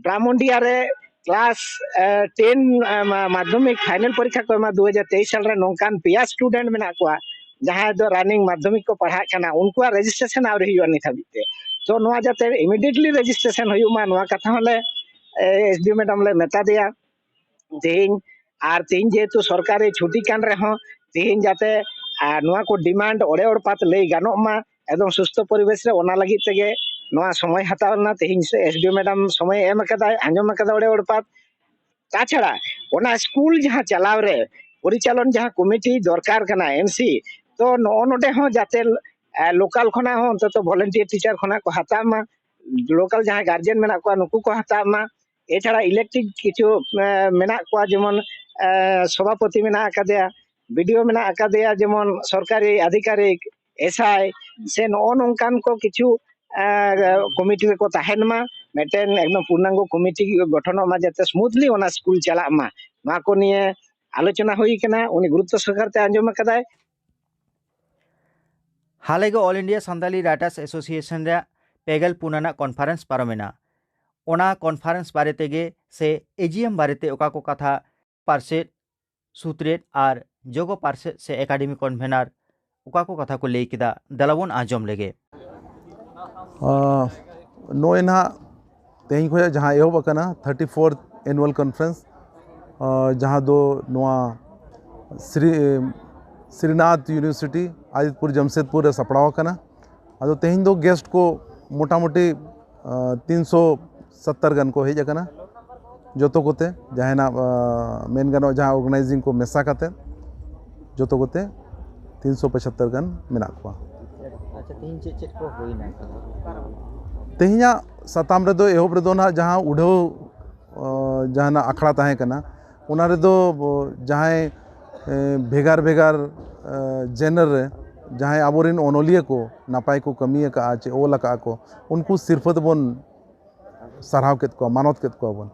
ᱵᱨᱟᱦᱢᱚᱱᱰᱤᱦᱟ ᱨᱮ ᱠᱞᱟᱥ, ᱮ, ᱴᱮᱱ, ᱮ, ᱢᱟ-, ᱢᱟᱫᱽᱫᱷᱚᱢᱤᱠ ᱯᱷᱟᱭᱱᱮᱞ ᱯᱚᱨᱤᱠᱠᱷᱟ ᱠᱚ ᱮᱢᱟ ᱫᱩ ᱦᱟᱡᱟᱨ ᱛᱮᱭᱤᱥ ᱥᱟᱞ ᱨᱮ, ᱱᱚᱝᱠᱟᱱ ᱯᱮᱭᱟ ᱥᱴᱩᱰᱮᱱᱴ ᱢᱮᱱᱟᱜ ᱠᱚᱣᱟ ᱡᱟᱦᱟᱸᱭ ᱫᱚ ᱨᱟᱱᱤᱝ ᱢᱟᱫᱽᱫᱷᱚᱢᱤᱠ ᱠᱚ ᱯᱟᱲᱦᱟᱜ ᱠᱟᱱᱟ, ᱩᱱᱠᱩᱣᱟᱜ ᱨᱮᱡᱤᱥᱴᱨᱮᱥᱚᱱ ᱟᱹᱣᱨᱤ ᱦᱩᱭᱩᱜᱼᱟ ᱱᱤᱛ ᱦᱟᱹᱵᱤᱡ ᱛᱮ᱾ ᱛᱚ ᱱᱚᱣᱟ ᱡᱟᱛᱮ ᱤᱢᱤᱰᱤᱭᱮᱴᱞᱤ ᱨᱮᱡᱤᱥᱴᱨᱮᱥᱚᱱ ᱦᱩᱭᱩᱜ ᱢᱟ, ᱱᱚᱣᱟ ᱠᱟᱛᱷᱟ ᱦᱚᱸᱞᱮ, ᱮ, ᱮᱥ ᱰᱤ ᱳ ᱢᱮᱰᱟᱢ ᱞᱮ ᱢᱮᱛᱟ ᱫᱮᱭᱟ ᱛᱮᱦᱮᱧ᱾ ᱟᱨ ᱛᱮᱦᱮᱧ ᱡᱮᱦᱮᱛᱩ ᱥᱚᱨᱠᱟᱨᱤ ᱪᱷᱩᱴᱤ ᱠᱟᱱ ᱨᱮᱦᱚᱸ, ᱛᱮᱦᱮᱧ ᱡᱟᱛᱮ, ᱟᱨ ᱱᱚᱣᱟ ᱠᱚ ᱰᱤᱢᱟᱱᱰ ᱚᱲᱮ ᱚᱲᱯᱟᱛ ᱞᱟᱹᱭ ᱜᱟᱱᱚᱜ ᱢᱟ ᱮᱠᱫᱚᱢ ᱥᱩᱥᱛᱷᱚ ᱯᱚᱨᱤᱵᱮᱥ ᱨᱮ, ᱚᱱᱟ ᱞᱟᱹᱜᱤᱫ ᱛᱮᱜᱮ ᱱᱚᱣᱟ ᱥᱚᱢᱚᱭ ᱦᱟᱛᱟᱣ ᱞᱮᱱᱟ᱾ ᱛᱮᱦᱮᱧ ᱥᱮ ᱮᱥ ᱰᱤ ᱳ ᱢᱮᱰᱟᱢ ᱥᱚᱢᱚᱭ ᱮᱢ ᱟᱠᱟᱫᱟᱭ, ᱟᱸᱡᱚᱢ ᱟᱠᱟᱫᱟ ᱚᱲᱮ ᱚᱲᱯᱟᱛ᱾ ᱛᱟᱪᱷᱟᱲᱟ ᱚᱱᱟ ᱥᱠᱩᱞ ᱡᱟᱦᱟᱸ ᱪᱟᱞᱟᱣ ᱨᱮ ᱯᱚᱨᱤᱪᱟᱞᱚᱱ ᱡᱟᱦᱟᱸ ᱠᱚᱢᱤᱴᱤ ᱫᱚᱨᱠᱟᱨ ᱠᱟᱱᱟ, ᱮᱢ ᱥᱤ, ᱛᱚ ᱱᱚᱜᱼᱚ ᱱᱚᱰᱮ ᱦᱚᱸ ᱡᱟᱛᱮ, ᱮ, ᱞᱳᱠᱟᱞ ᱠᱷᱚᱱᱟᱜ ᱦᱚᱸ ᱚᱱᱛᱚᱛᱚ ᱵᱷᱚᱞᱮᱱᱴᱤᱭᱟᱨ ᱴᱤᱪᱟᱨ ᱠᱷᱚᱱᱟᱜ ᱠᱚ ᱦᱟᱛᱟᱣ ᱢᱟ, ᱞᱳᱠᱟᱞ ᱡᱟᱦᱟᱸᱭ ᱜᱟᱨᱡᱮᱱ ᱢᱮᱱᱟᱜ ᱠᱚᱣᱟ ᱱᱩᱠᱩ ᱠᱚ ᱦᱟᱛᱟᱣ ᱢᱟ᱾ ᱮᱪᱷᱟᱲᱟ ᱤᱞᱮᱠᱴᱮᱰ ᱠᱤᱪᱷᱩ, ᱮ, ᱢᱮᱱᱟᱜ ᱠᱚᱣᱟ, ᱡᱮᱢᱚᱱ, ᱮ, ᱥᱚᱵᱷᱟᱯᱚᱛᱤ ᱢᱮᱱᱟᱜ ᱟᱠᱟᱫᱮᱭᱟ, ᱵᱤ ᱰᱤ ᱳ ᱢᱮᱱᱟᱜ ᱟᱠᱟᱫᱮᱭᱟ, ᱡᱮᱢᱚᱱ ᱥᱚᱨᱠᱟᱨᱤ ᱟᱫᱷᱤᱠᱟᱨᱤᱠ, ᱮᱥ ᱟᱭ, ᱥᱮ ᱱᱚᱜᱼᱚ ᱱᱚᱝᱠᱟᱱ ᱠᱚ ᱠᱤᱪᱷᱩ, ᱮ, ᱠᱚᱢᱤᱴᱤ ᱨᱮᱠᱚ ᱛᱟᱦᱮᱱ ᱢᱟ, ᱢᱤᱫᱴᱮᱱ ᱮᱠᱫᱚᱢ ᱯᱩᱨᱱᱟᱝᱜᱚ ᱠᱚᱢᱤᱴᱤ ᱜᱚᱴᱷᱚᱱᱚᱜ ᱢᱟ, ᱡᱟᱛᱮ ᱥᱢᱩᱛᱷᱞᱤ ᱚᱱᱟ ᱥᱠᱩᱞ ᱪᱟᱞᱟᱜ ᱢᱟ᱾ ᱱᱚᱣᱟ ᱠᱚ ᱱᱤᱭᱮ ᱟᱞᱳᱪᱚᱱᱟ ᱦᱩᱭ ᱠᱟᱱᱟ, ᱩᱱᱤ ᱜᱩᱨᱩᱛᱛᱚ ᱥᱚᱦᱚᱠᱟᱨ ᱛᱮ ᱟᱸᱡᱚᱢ ᱟᱠᱟᱫᱟᱭ᱾ ᱦᱟᱞᱮ ᱜᱮ All India Santali Writers Association ᱨᱮᱭᱟᱜ ᱯᱮᱜᱮᱞ ᱯᱩᱱ ᱟᱱᱟᱜ ᱠᱚᱱᱯᱷᱟᱨᱮᱱᱥ ᱯᱟᱨᱚᱢᱮᱱᱟ᱾ ᱚᱱᱟ ᱠᱚᱱᱯᱷᱟᱨᱮᱱᱥ ᱵᱟᱨᱮ ᱛᱮᱜᱮ ᱥᱮ ᱮᱡᱤᱮᱢ ᱵᱟᱨᱮᱛᱮ ᱚᱠᱟ ᱠᱚ ᱠᱟᱛᱷᱟ ᱯᱟᱨᱥᱮᱛ, ᱥᱩᱛᱨᱮᱛ ᱟᱨ ᱡᱚᱜᱚ ᱯᱟᱨᱥᱮᱛ ᱥᱮ ᱮᱠᱟᱰᱮᱢᱤ ᱠᱚᱱᱵᱷᱮᱱᱟᱨ ᱚᱠᱟ ᱠᱚ ᱠᱟᱛᱷᱟ ᱠᱚ ᱞᱟᱹᱭ ᱠᱮᱫᱟ, ᱫᱮᱞᱟᱵᱚᱱ ᱟᱸᱡᱚᱢ ᱞᱮᱜᱮ᱾ ᱱᱚᱜᱼᱚᱭ ᱱᱟᱦᱟᱜ ᱛᱮᱦᱮᱧ ᱠᱷᱚᱱᱟᱜ ᱡᱟᱦᱟᱸ ᱮᱦᱚᱵ ᱟᱠᱟᱱᱟ ᱛᱷᱟᱨᱴᱤ ᱯᱷᱳᱨᱛᱷ ᱮᱱᱩᱣᱟᱞ ᱠᱚᱱᱯᱷᱟᱨᱮᱱᱥ, ᱡᱟᱦᱟᱸ ᱫᱚ ᱱᱚᱣᱟ ᱥᱨᱤ ᱥᱨᱤᱱᱟᱛᱷ ᱤᱭᱩᱱᱤᱵᱷᱟᱨᱥᱤᱴᱤ ᱟᱫᱤᱛᱯᱩᱨ ᱡᱟᱢᱥᱮᱫᱽᱯᱩᱨ ᱨᱮ ᱥᱟᱯᱲᱟᱣ ᱟᱠᱟᱱᱟ᱾ ᱟᱫᱚ ᱛᱮᱦᱮᱧ ᱫᱚ ᱜᱮᱥᱴ ᱠᱚ ᱢᱚᱴᱟᱢᱩᱴᱤ ᱛᱤᱱᱥᱚ ᱥᱚᱛᱛᱚᱨ ᱜᱟᱱ ᱠᱚ ᱦᱮᱡ ᱟᱠᱟᱱᱟ᱾ ᱡᱚᱛᱚ ᱠᱚᱛᱮ ᱡᱟᱦᱟᱸᱭ ᱱᱟᱜ ᱢᱮᱱ ᱜᱟᱱᱚᱜᱼᱟ, ᱡᱟᱦᱟᱸ ᱚᱨᱜᱟᱱᱟᱭᱡᱤᱝ ᱠᱚ ᱢᱮᱥᱟ ᱠᱟᱛᱮ ᱡᱚᱛᱚ ᱠᱚᱛᱮ ᱛᱤᱱᱥᱚ ᱯᱚᱸᱪᱟᱛᱛᱚᱨ ᱜᱟᱱ ᱢᱮᱱᱟᱜ ᱠᱚᱣᱟ᱾ ᱟᱪᱪᱷᱟ, ᱛᱮᱦᱮᱧ ᱪᱮᱫ ᱪᱮᱫ ᱠᱚ ᱦᱩᱭᱱᱟ? ᱛᱮᱦᱮᱧᱟᱜ ᱥᱟᱛᱟᱢ ᱨᱮᱫᱚ ᱮᱦᱚᱵ ᱨᱮᱫᱚ ᱱᱟᱦᱟᱜ ᱡᱟᱦᱟᱸ ᱩᱰᱷᱟᱹᱣ ᱡᱟᱦᱟᱱᱟᱜ ᱟᱠᱷᱲᱟ ᱛᱟᱦᱮᱸ ᱠᱟᱱᱟ, ᱚᱱᱟ ᱨᱮᱫᱚ ᱡᱟᱦᱟᱸᱭ ᱵᱷᱮᱜᱟᱨ ᱵᱷᱮᱜᱟᱨ ᱡᱮᱱᱟᱨ ᱨᱮ ᱡᱟᱦᱟᱸᱭ ᱟᱵᱚᱨᱮᱱ ᱚᱱᱚᱞᱤᱭᱟᱹ ᱠᱚ ᱱᱟᱯᱟᱭ ᱠᱚ ᱠᱟᱹᱢᱤ ᱟᱠᱟᱫᱼᱟ ᱪᱮ ᱚᱞ ᱟᱠᱟᱫᱼᱟ ᱠᱚ, ᱩᱱᱠᱩ ᱥᱤᱨᱯᱷᱟᱹ ᱛᱮᱵᱚᱱ ᱥᱟᱨᱦᱟᱣ ᱠᱮᱫ ᱠᱚᱣᱟ, ᱢᱟᱱᱚᱛ ᱠᱮᱫ ᱠᱚᱣᱟ ᱵᱚᱱ᱾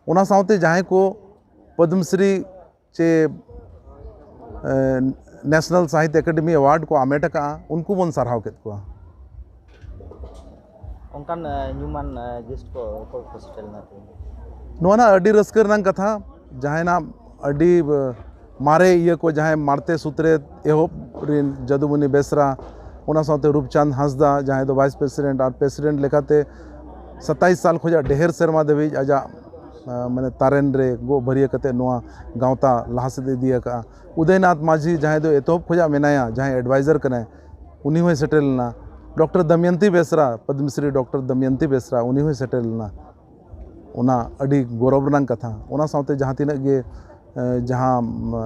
ᱚᱱᱟ ᱥᱟᱶᱛᱮ ᱡᱟᱦᱟᱸᱭ ᱠᱚ ᱯᱚᱫᱽᱢᱚᱥᱨᱤ ᱪᱮ ᱱᱮᱥᱱᱟᱞ ᱥᱟᱦᱤᱛᱭᱚ ᱮᱠᱟᱰᱮᱢᱤ ᱮᱣᱟᱨᱰ ᱠᱚ ᱟᱢᱮᱴ ᱟᱠᱟᱫᱼᱟ, ᱩᱱᱠᱩ ᱵᱚᱱ ᱥᱟᱨᱦᱟᱣ ᱠᱮᱫ ᱠᱚᱣᱟ᱾ ᱚᱱᱠᱟᱱ ᱧᱩᱢᱟᱱ ᱜᱮᱥᱴ ᱠᱚ ᱚᱠᱚᱭ ᱠᱚ ᱥᱮᱴᱮᱨ ᱞᱮᱱᱟ ᱛᱮᱦᱮᱧ? ᱱᱚᱣᱟ ᱱᱟᱜ ᱟᱹᱰᱤ ᱨᱟᱹᱥᱠᱟᱹ ᱨᱮᱱᱟᱜ ᱠᱟᱛᱷᱟ, ᱡᱟᱦᱟᱸᱭ ᱱᱟᱜ ᱟᱹᱰᱤ ᱢᱟᱨᱮ ᱤᱭᱟᱹ ᱠᱚ, ᱡᱟᱦᱟᱸᱭ ᱢᱟᱲᱛᱮ ᱥᱩᱛᱨᱮ ᱮᱦᱚᱵ ᱨᱮᱱ ᱡᱟᱫᱩᱢᱚᱱᱤ ᱵᱮᱥᱨᱟ, ᱚᱱᱟ ᱥᱟᱶᱛᱮ ᱨᱩᱯᱪᱟᱸᱫᱽ ᱦᱟᱸᱥᱫᱟ, ᱡᱟᱦᱟᱸᱭ ᱫᱚ ᱵᱷᱟᱭᱤᱥ ᱯᱨᱮᱥᱤᱰᱮᱱᱴ ᱟᱨ ᱯᱨᱮᱥᱤᱰᱮᱱᱴ ᱞᱮᱠᱟᱛᱮ ᱥᱟᱛᱟᱭᱤᱥ ᱥᱟᱞ ᱠᱷᱚᱱᱟᱜ ᱰᱷᱮᱨ ᱥᱮᱨᱢᱟ ᱫᱷᱟᱹᱵᱤᱡ ᱟᱡᱟᱜ ᱢᱟᱱᱮ ᱛᱟᱨᱮᱱ ᱨᱮ ᱜᱚᱜ ᱵᱷᱟᱹᱨᱭᱟᱹ ᱠᱟᱛᱮ ᱱᱚᱣᱟ ᱜᱟᱶᱛᱟ ᱞᱟᱦᱟ ᱥᱮᱫ ᱤᱫᱤ ᱟᱠᱟᱫᱼᱟ᱾ ᱩᱫᱚᱭᱱᱟᱛᱷ ᱢᱟᱹᱡᱷᱤ, ᱡᱟᱦᱟᱸᱭ ᱫᱚ ᱮᱛᱚᱦᱚᱵ ᱠᱷᱚᱱᱟᱜ ᱢᱮᱱᱟᱭᱟ, ᱡᱟᱦᱟᱸᱭ ᱮᱰᱵᱟᱭᱡᱟᱨ ᱠᱟᱱᱟᱭ, ᱩᱱᱤ ᱦᱚᱸᱭ ᱥᱮᱴᱮᱨ ᱞᱮᱱᱟ᱾ ᱰᱚᱠᱴᱚᱨ ᱫᱚᱢᱭᱚᱱᱛᱤ ᱵᱮᱥᱨᱟ, ᱯᱚᱫᱽᱢᱚᱥᱨᱤ ᱰᱚᱠᱴᱚᱨ ᱫᱚᱢᱭᱚᱱᱛᱤ ᱵᱮᱥᱨᱟ, ᱩᱱᱤ ᱦᱚᱸᱭ ᱥᱮᱴᱮᱨ ᱞᱮᱱᱟ᱾ ᱚᱱᱟ ᱟᱹᱰᱤ ᱜᱚᱨᱚᱵᱽ ᱨᱮᱱᱟᱜ ᱠᱟᱛᱷᱟ᱾ ᱚᱱᱟ ᱥᱟᱶᱛᱮ ᱡᱟᱦᱟᱸ ᱛᱤᱱᱟᱹᱜ ᱜᱮ ᱡᱟᱦᱟᱸ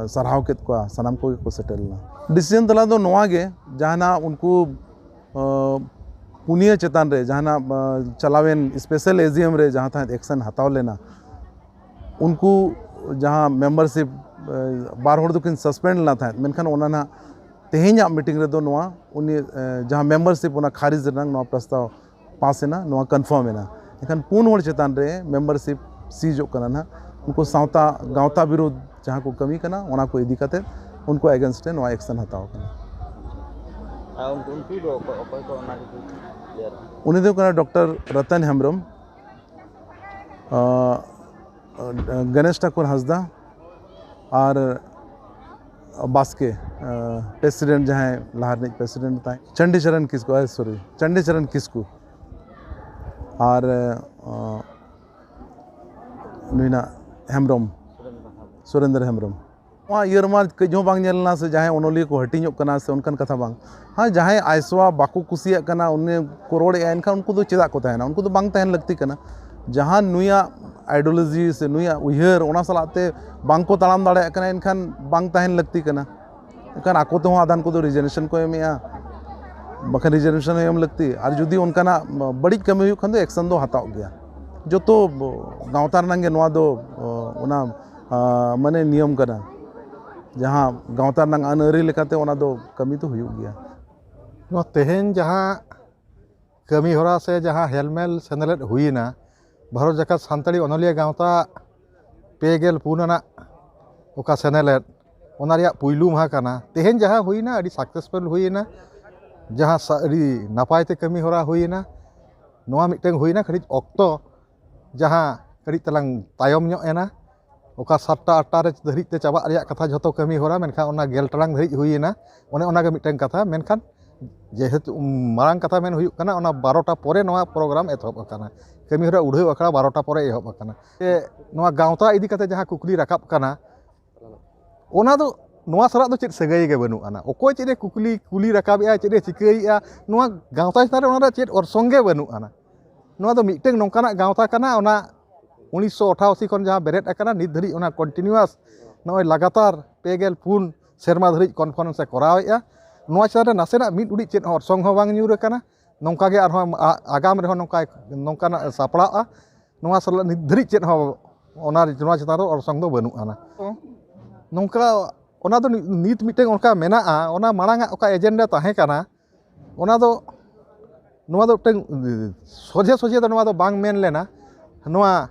ᱥᱟᱨᱦᱟᱣ ᱠᱮᱫ ᱠᱚᱣᱟ, ᱥᱟᱱᱟᱢ ᱠᱚᱜᱮ ᱠᱚ ᱥᱮᱴᱮᱨ ᱞᱮᱱᱟ᱾ ᱰᱤᱥᱤᱡᱚᱱ ᱛᱟᱞᱟ ᱫᱚ ᱱᱚᱣᱟ ᱜᱮ, ᱡᱟᱦᱟᱱᱟᱜ ᱩᱱᱠᱩ ᱯᱩᱱᱭᱟᱹ ᱪᱮᱛᱟᱱ ᱨᱮ ᱡᱟᱦᱟᱱᱟᱜ ᱪᱟᱞᱟᱣᱮᱱ ᱥᱯᱮᱥᱟᱞ ᱮᱡᱤᱮᱢ ᱨᱮ ᱡᱟᱦᱟᱸ ᱛᱟᱦᱮᱸᱫ ᱮᱠᱥᱮᱱ ᱦᱟᱛᱟᱣ ᱞᱮᱱᱟ, ᱩᱱᱠᱩ ᱡᱟᱦᱟᱸ ᱢᱮᱢᱵᱟᱨᱥᱤᱯ ᱵᱟᱨ ᱦᱚᱲ ᱫᱚᱠᱤᱱ ᱥᱟᱥᱯᱮᱱᱰ ᱞᱮᱱᱟ ᱛᱟᱦᱮᱸᱫ, ᱢᱮᱱᱠᱷᱟᱱ ᱚᱱᱟ ᱱᱟᱦᱟᱜ ᱛᱮᱦᱮᱧᱟᱜ ᱢᱤᱴᱤᱝ ᱨᱮᱫᱚ ᱱᱚᱣᱟ ᱩᱱᱤ ᱡᱟᱦᱟᱸ ᱢᱮᱢᱵᱟᱨᱥᱤᱯ ᱚᱱᱟ ᱠᱷᱟᱨᱤᱡ ᱨᱮᱱᱟᱜ ᱱᱚᱣᱟ ᱯᱨᱚᱥᱛᱟᱵ ᱯᱟᱥ ᱮᱱᱟ, ᱱᱚᱣᱟ ᱠᱚᱱᱯᱷᱟᱨᱢ ᱮᱱᱟ᱾ ᱮᱱᱠᱷᱟᱱ ᱯᱩᱱ ᱦᱚᱲ ᱪᱮᱛᱟᱱ ᱨᱮ ᱢᱮᱢᱵᱟᱨᱥᱤᱯ ᱥᱤᱡᱚᱜ ᱠᱟᱱᱟ ᱱᱟᱦᱟᱜ᱾ ᱩᱱᱠᱩ ᱥᱟᱶᱛᱟ ᱜᱟᱶᱛᱟ ᱵᱤᱨᱩᱫᱷ ᱡᱟᱦᱟᱸ ᱠᱚ ᱠᱟᱹᱢᱤ ᱠᱟᱱᱟ, ᱚᱱᱟ ᱠᱚ ᱤᱫᱤ ᱠᱟᱛᱮ ᱩᱱᱠᱩ against ᱨᱮ ᱱᱚᱣᱟ action ᱦᱟᱛᱟᱣ ᱠᱟᱱᱟ᱾ ᱟᱨ ᱩᱱᱠᱩ ᱩᱱᱠᱩ ᱫᱚ ᱚᱠᱚᱭ ᱚᱠᱚᱭ ᱠᱚ ᱚᱱᱟ ᱠᱚ ᱞᱟᱹᱭᱟ? ᱩᱱᱤ ᱫᱚ ᱦᱩᱭᱩᱜ ᱠᱟᱱᱟ ᱰᱚᱠᱴᱚᱨ ᱨᱚᱛᱚᱱ ᱦᱮᱢᱵᱨᱚᱢ, ᱜᱚᱱᱮᱥ ᱴᱷᱟᱠᱩᱨ ᱦᱟᱸᱥᱫᱟ ᱟᱨ ᱵᱟᱥᱠᱮ, ᱯᱨᱮᱥᱤᱰᱮᱱᱴ, ᱡᱟᱦᱟᱸᱭ ᱞᱟᱦᱟ ᱨᱤᱱᱤᱡ ᱯᱨᱮᱥᱤᱰᱮᱱᱴ ᱛᱟᱦᱮᱸ, ᱪᱚᱱᱰᱤᱪᱚᱨᱚᱱ ᱠᱤᱥᱠᱩ, ᱥᱚᱨᱤ, ᱪᱚᱱᱰᱤᱪᱚᱨᱚᱱ ᱠᱤᱥᱠᱩ ᱟᱨ ᱱᱩᱭ ᱱᱟᱜ ᱦᱮᱢᱵᱨᱚᱢ, ᱥᱩᱨᱮᱱᱫᱨᱚ ᱦᱮᱢᱵᱨᱚᱢ᱾ ᱱᱚᱣᱟ ᱤᱭᱟᱹ ᱨᱮᱢᱟ ᱠᱟᱹᱡ ᱦᱚᱸ ᱵᱟᱝ ᱧᱮᱞ ᱞᱮᱱᱟ ᱥᱮ ᱡᱟᱦᱟᱸᱭ ᱚᱱᱚᱞᱤᱭᱟᱹ ᱠᱚ ᱦᱟᱹᱴᱤᱧᱚᱜ ᱠᱟᱱᱟ ᱥᱮ ᱚᱱᱠᱟᱱ ᱠᱟᱛᱷᱟ ᱵᱟᱝ᱾ ᱦᱮᱸ, ᱡᱟᱦᱟᱸᱭ ᱟᱭᱥᱣᱟ ᱵᱟᱠᱚ ᱠᱩᱥᱤᱭᱟᱜ ᱠᱟᱱᱟ, ᱩᱱᱤ ᱠᱚ ᱨᱚᱲᱮᱫᱼᱟ, ᱮᱱᱠᱷᱟᱱ ᱩᱱᱠᱩ ᱫᱚ ᱪᱮᱫᱟᱜ ᱠᱚ ᱛᱟᱦᱮᱱᱟ? ᱩᱱᱠᱩ ᱫᱚ ᱵᱟᱝ ᱛᱟᱦᱮᱱ ᱞᱟᱹᱠᱛᱤ ᱠᱟᱱᱟ᱾ ᱡᱟᱦᱟᱸ ᱱᱩᱭᱟᱜ ideology ᱥᱮ ᱱᱩᱭᱟᱜ ᱩᱭᱦᱟᱹᱨ, ᱚᱱᱟ ᱥᱟᱞᱟᱜ ᱛᱮ ᱵᱟᱝ ᱠᱚ ᱛᱟᱲᱟᱢ ᱫᱟᱲᱮᱭᱟᱜ ᱠᱟᱱᱟ, ᱮᱱᱠᱷᱟᱱ ᱵᱟᱝ ᱛᱟᱦᱮᱱ ᱞᱟᱹᱠᱛᱤ ᱠᱟᱱᱟ᱾ ᱮᱱᱠᱷᱟᱱ ᱟᱠᱚ ᱛᱮᱦᱚᱸ ᱟᱫᱷᱟᱱ ᱠᱚᱫᱚ resignation ᱠᱚ ᱮᱢᱮᱜᱼᱟ, ᱵᱟᱠᱷᱟᱱ resignation ᱮᱢ ᱞᱟᱹᱠᱛᱤ᱾ ᱟᱨ ᱡᱩᱫᱤ ᱚᱱᱠᱟᱱᱟᱜ ᱵᱟᱹᱲᱤᱡ ᱠᱟᱹᱢᱤ ᱦᱩᱭᱩᱜ ᱠᱷᱟᱱ ᱫᱚ action ᱫᱚ ᱦᱟᱛᱟᱣ ᱜᱮᱭᱟ᱾ ᱡᱚᱛᱚ ᱜᱟᱶᱛᱟ ᱨᱮᱱᱟᱜ ᱜᱮ ᱱᱚᱣᱟ ᱫᱚ, ᱚᱱᱟ ᱢᱟᱱᱮ ᱱᱤᱭᱚᱢ ᱠᱟᱱᱟ, ᱡᱟᱦᱟᱸ ᱜᱟᱶᱛᱟ ᱨᱮᱱᱟᱜ ᱟᱹᱱ ᱟᱹᱨᱤ ᱞᱮᱠᱟᱛᱮ ᱚᱱᱟ ᱫᱚ ᱠᱟᱹᱢᱤ ᱫᱚ ᱦᱩᱭᱩᱜ ᱜᱮᱭᱟ᱾ ᱱᱚᱣᱟ ᱛᱮᱦᱮᱧ ᱡᱟᱦᱟᱸ ᱠᱟᱹᱢᱤ ᱦᱚᱨᱟ ᱥᱮ ᱡᱟᱦᱟᱸ ᱦᱮᱞᱢᱮᱞ ᱥᱮᱱᱮᱞᱮᱫ ᱦᱩᱭᱮᱱᱟ ᱵᱷᱟᱨᱚᱛ ᱡᱟᱠᱟᱛ ᱥᱟᱱᱛᱟᱲᱤ ᱚᱱᱚᱞᱤᱭᱟᱹ ᱜᱟᱶᱛᱟ ᱯᱮ ᱜᱮᱞ ᱯᱩᱱ ᱟᱱᱟᱜ ᱚᱠᱟ ᱥᱮᱱᱮᱞᱮᱫ, ᱚᱱᱟ ᱨᱮᱭᱟᱜ ᱯᱩᱭᱞᱩ ᱢᱟᱦᱟ ᱠᱟᱱᱟ᱾ ᱛᱮᱦᱮᱧ ᱡᱟᱦᱟᱸ ᱦᱩᱭᱮᱱᱟ ᱟᱹᱰᱤ successful ᱦᱩᱭᱮᱱᱟ, ᱡᱟᱦᱟᱸ ᱥᱟ- ᱟᱹᱰᱤ ᱱᱟᱯᱟᱭ ᱛᱮ ᱠᱟᱹᱢᱤ ᱦᱚᱨᱟ ᱦᱩᱭᱮᱱᱟ᱾ ᱱᱚᱣᱟ ᱢᱤᱫᱴᱟᱝ ᱦᱩᱭᱮᱱᱟ ᱠᱟᱹᱴᱤᱡ ᱚᱠᱛᱚ ᱡᱟᱦᱟᱸ ᱠᱟᱹᱴᱤᱡ ᱛᱟᱞᱟᱝ ᱛᱟᱭᱚᱢ ᱧᱚᱜ ᱮᱱᱟ᱾ ᱚᱠᱟ ᱥᱟᱛᱴᱟ ᱟᱴᱴᱟ ᱨᱮ ᱫᱷᱟᱹᱨᱤᱡ ᱛᱮ ᱪᱟᱵᱟᱜ ᱨᱮᱭᱟᱜ ᱠᱟᱛᱷᱟ ᱡᱷᱚᱛᱚ ᱠᱟᱹᱢᱤ ᱦᱚᱨᱟ, ᱢᱮᱱᱠᱷᱟᱱ ᱚᱱᱟ ᱜᱮᱞ ᱴᱟᱲᱟᱝ ᱫᱷᱟᱹᱨᱤᱡ ᱦᱩᱭᱮᱱᱟ᱾ ᱚᱱᱮ ᱚᱱᱟᱜᱮ ᱢᱤᱫᱴᱟᱝ ᱠᱟᱛᱷᱟ᱾ ᱢᱮᱱᱠᱷᱟᱱ ᱡᱮᱦᱮᱛᱩ ᱢᱟᱨᱟᱝ ᱠᱟᱛᱷᱟ ᱢᱮᱱ ᱦᱩᱭᱩᱜ ᱠᱟᱱᱟ, ᱚᱱᱟ ᱵᱟᱨᱚᱴᱟ ᱯᱚᱨᱮ ᱱᱚᱣᱟ program ᱮᱛᱚᱦᱚᱵ ᱟᱠᱟᱱᱟ᱾ ᱠᱟᱹᱢᱤ ᱦᱚᱨᱟ ᱩᱰᱷᱟᱹᱣ ᱟᱠᱷᱲᱟ ᱵᱟᱨᱚᱴᱟ ᱯᱚᱨᱮ ᱮᱦᱚᱵ ᱟᱠᱟᱱᱟ᱾ ᱥᱮ ᱱᱚᱣᱟ ᱜᱟᱶᱛᱟ ᱤᱫᱤ ᱠᱟᱛᱮ ᱡᱟᱦᱟᱸ ᱠᱩᱠᱞᱤ ᱨᱟᱠᱟᱵ ᱠᱟᱱᱟ, ᱚᱱᱟ ᱫᱚ ᱱᱚᱣᱟ ᱥᱟᱞᱟᱜ ᱫᱚ ᱪᱮᱫ ᱥᱟᱹᱜᱟᱹᱭ ᱜᱮ ᱵᱟᱹᱱᱩᱜ ᱟᱱᱟ᱾ ᱚᱠᱚᱭ ᱪᱮᱫ ᱮ ᱠᱩᱠᱞᱤ ᱠᱩᱞᱤ ᱨᱟᱠᱟᱵᱮᱜᱼᱟ, ᱪᱮᱫ ᱮ ᱪᱤᱠᱟᱹᱭᱮᱜᱼᱟ, ᱱᱚᱣᱟ ᱜᱟᱶᱛᱟ ᱪᱮᱛᱟᱱ ᱨᱮ ᱚᱱᱟ ᱨᱮ ᱪᱮᱫ ᱚᱨᱥᱚᱝ ᱜᱮ ᱵᱟᱹᱱᱩᱜ ᱟᱱᱟ᱾ ᱱᱚᱣᱟ ᱫᱚ ᱢᱤᱫᱴᱟᱝ ᱱᱚᱝᱠᱟᱱᱟᱜ ᱜᱟᱶᱛᱟ ᱠᱟᱱᱟ, ᱚᱱᱟ ᱩᱱᱤᱥᱥᱚ ᱟᱴᱷᱟᱥᱤ ᱠᱷᱚᱱ ᱡᱟᱦᱟᱸ ᱵᱮᱨᱮᱫ ᱟᱠᱟᱱᱟ, ᱱᱤᱛ ᱫᱷᱟᱹᱨᱤᱡ ᱚᱱᱟ continuous ᱱᱚᱜᱼᱚᱭ ᱞᱟᱜᱟᱛᱟᱨ ᱯᱮ ᱜᱮᱞ ᱯᱩᱱ ᱥᱮᱨᱢᱟ ᱫᱷᱟᱹᱨᱤᱡ conference ᱮ ᱠᱚᱨᱟᱣᱮᱫᱼᱟ᱾ ᱱᱚᱣᱟ ᱪᱮᱛᱟᱱ ᱨᱮ ᱱᱟᱥᱮᱱᱟᱜ ᱢᱤᱫ ᱩᱰᱤᱡ ᱪᱮᱫ ᱦᱚᱸ ᱚᱨᱥᱚᱝ ᱦᱚᱸ ᱵᱟᱝ ᱧᱩᱨ ᱟᱠᱟᱱᱟ᱾ ᱱᱚᱝᱠᱟ ᱜᱮ ᱟᱨᱦᱚᱸ ᱟ- ᱟᱜᱟᱢ ᱨᱮᱦᱚᱸ ᱱᱚᱝᱠᱟ ᱱᱚᱝᱠᱟᱱᱟᱜ ᱥᱟᱯᱲᱟᱜᱼᱟ᱾ ᱱᱚᱣᱟ ᱥᱟᱞᱟᱜ ᱱᱤᱛ ᱫᱷᱟᱹᱨᱤᱡ ᱪᱮᱫ ᱦᱚᱸ ᱚᱱᱟ ᱱᱚᱣᱟ ᱪᱮᱛᱟᱱ ᱨᱮ ᱚᱨᱥᱚᱝ ᱫᱚ ᱵᱟᱹᱱᱩᱜ ᱟᱱᱟ᱾ ᱱᱚᱝᱠᱟ ᱚᱱᱟ ᱫᱚ ᱱᱤ- ᱱᱤᱛ ᱢᱤᱫᱴᱟᱝ ᱚᱱᱠᱟ ᱢᱮᱱᱟᱜᱼᱟ, ᱚᱱᱟ ᱢᱟᱲᱟᱝ ᱟᱜ ᱚᱠᱟ agenda ᱛᱟᱦᱮᱸ ᱠᱟᱱᱟ, ᱚᱱᱟ ᱫᱚ ᱱᱚᱣᱟ ᱫᱚ ᱢᱤᱫᱴᱟᱝ ᱥᱚᱡᱷᱮ ᱥᱚᱡᱷᱮ ᱫᱚ ᱱᱚᱣᱟ ᱫᱚ ᱵᱟᱝ ᱢᱮᱱ ᱞᱮᱱᱟ᱾ ᱱᱚᱣᱟ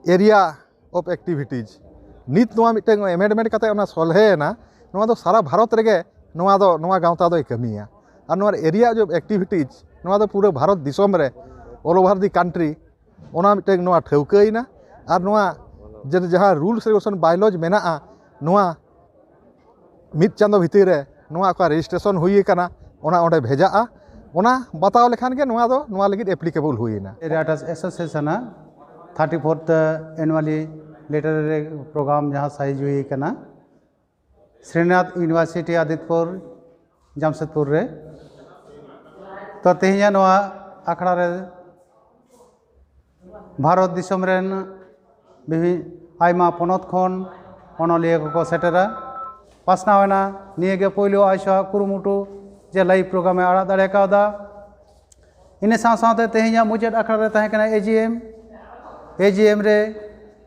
area of activities, ᱱᱤᱛ ᱱᱚᱣᱟ ᱢᱤᱫᱴᱟᱝ ᱮᱢᱮᱱᱰᱢᱮᱱᱴ ᱠᱟᱛᱮ ᱚᱱᱟ ᱥᱚᱞᱦᱮᱭᱮᱱᱟ᱾ ᱱᱚᱣᱟ ᱫᱚ ᱥᱟᱨᱟ ᱵᱷᱟᱨᱚᱛ ᱨᱮᱜᱮ ᱱᱚᱣᱟ ᱫᱚ, ᱱᱚᱣᱟ ᱜᱟᱶᱛᱟ ᱫᱚᱭ ᱠᱟᱹᱢᱤᱭᱟ᱾ ᱟᱨ ᱱᱚᱣᱟ area of activities, ᱱᱚᱣᱟ ᱫᱚ ᱯᱩᱨᱟᱹ ᱵᱷᱟᱨᱚᱛ ᱫᱤᱥᱚᱢ ᱨᱮ, all over the country, ᱚᱱᱟ ᱢᱤᱫᱴᱟᱝ ᱱᱚᱣᱟ ᱴᱷᱟᱹᱣᱠᱟᱹᱭᱮᱱᱟ᱾ ᱟᱨ ᱱᱚᱣᱟ ᱡᱮ ᱡᱟᱦᱟᱸ rules regulation bylaws ᱢᱮᱱᱟᱜᱼᱟ, ᱱᱚᱣᱟ ᱢᱤᱫ ᱪᱟᱸᱫᱚ ᱵᱷᱤᱛᱤᱨ ᱨᱮ ᱱᱚᱣᱟ ᱚᱠᱟ registration ᱦᱩᱭ ᱟᱠᱟᱱᱟ, ᱚᱱᱟ ᱚᱸᱰᱮ ᱵᱷᱮᱡᱟᱜᱼᱟ᱾ ᱚᱱᱟ ᱵᱟᱛᱟᱣ ᱞᱮᱠᱷᱟᱱ ᱜᱮ ᱱᱚᱣᱟ ᱫᱚ ᱱᱚᱣᱟ ᱞᱟᱹᱜᱤᱫ applicable ᱦᱩᱭᱮᱱᱟ᱾ ᱨᱟᱭᱴᱟᱨᱥ ᱮᱥᱳᱥᱤᱭᱮᱥᱚᱱ ᱟᱜ thirty fourth annually literary program ᱡᱟᱦᱟᱸ ᱥᱟᱭᱤᱡ ᱦᱩᱭ ᱟᱠᱟᱱᱟ ᱥᱨᱤᱱᱟᱛᱷ ᱤᱭᱩᱱᱤᱵᱷᱟᱨᱥᱤᱴᱤ ᱟᱫᱤᱛᱯᱩᱨ ᱡᱟᱢᱥᱮᱫᱽᱯᱩᱨ ᱨᱮ᱾ ᱛᱚ, ᱛᱮᱦᱮᱧᱟᱜ ᱱᱚᱣᱟ ᱟᱠᱷᱲᱟ ᱨᱮ ᱵᱷᱟᱨᱚᱛ ᱫᱤᱥᱚᱢ ᱨᱮᱱ ᱵᱤᱵᱷᱤ-, ᱟᱭᱢᱟ ᱯᱚᱱᱚᱛ ᱠᱷᱚᱱ ᱚᱱᱚᱞᱤᱭᱟᱹ ᱠᱚᱠᱚ ᱥᱮᱴᱮᱨᱟ᱾ ᱯᱟᱥᱱᱟᱣ ᱮᱱᱟ, ᱱᱤᱭᱟᱹ ᱜᱮ ᱯᱳᱭᱞᱳ ᱟᱭᱥᱚ ᱟᱜ ᱠᱩᱨᱩᱢᱩᱴᱩ ᱡᱮ live program ᱮ ᱟᱲᱟᱜ ᱫᱟᱲᱮ ᱠᱟᱣᱫᱟ᱾ ᱤᱱᱟᱹ ᱥᱟᱶ ᱥᱟᱶᱛᱮ ᱛᱮᱦᱮᱧᱟᱜ ᱢᱩᱪᱟᱹᱫ ᱟᱠᱷᱲᱟ ᱨᱮ ᱛᱟᱦᱮᱸ ᱠᱟᱱᱟ AGM᱾ AGM ᱨᱮ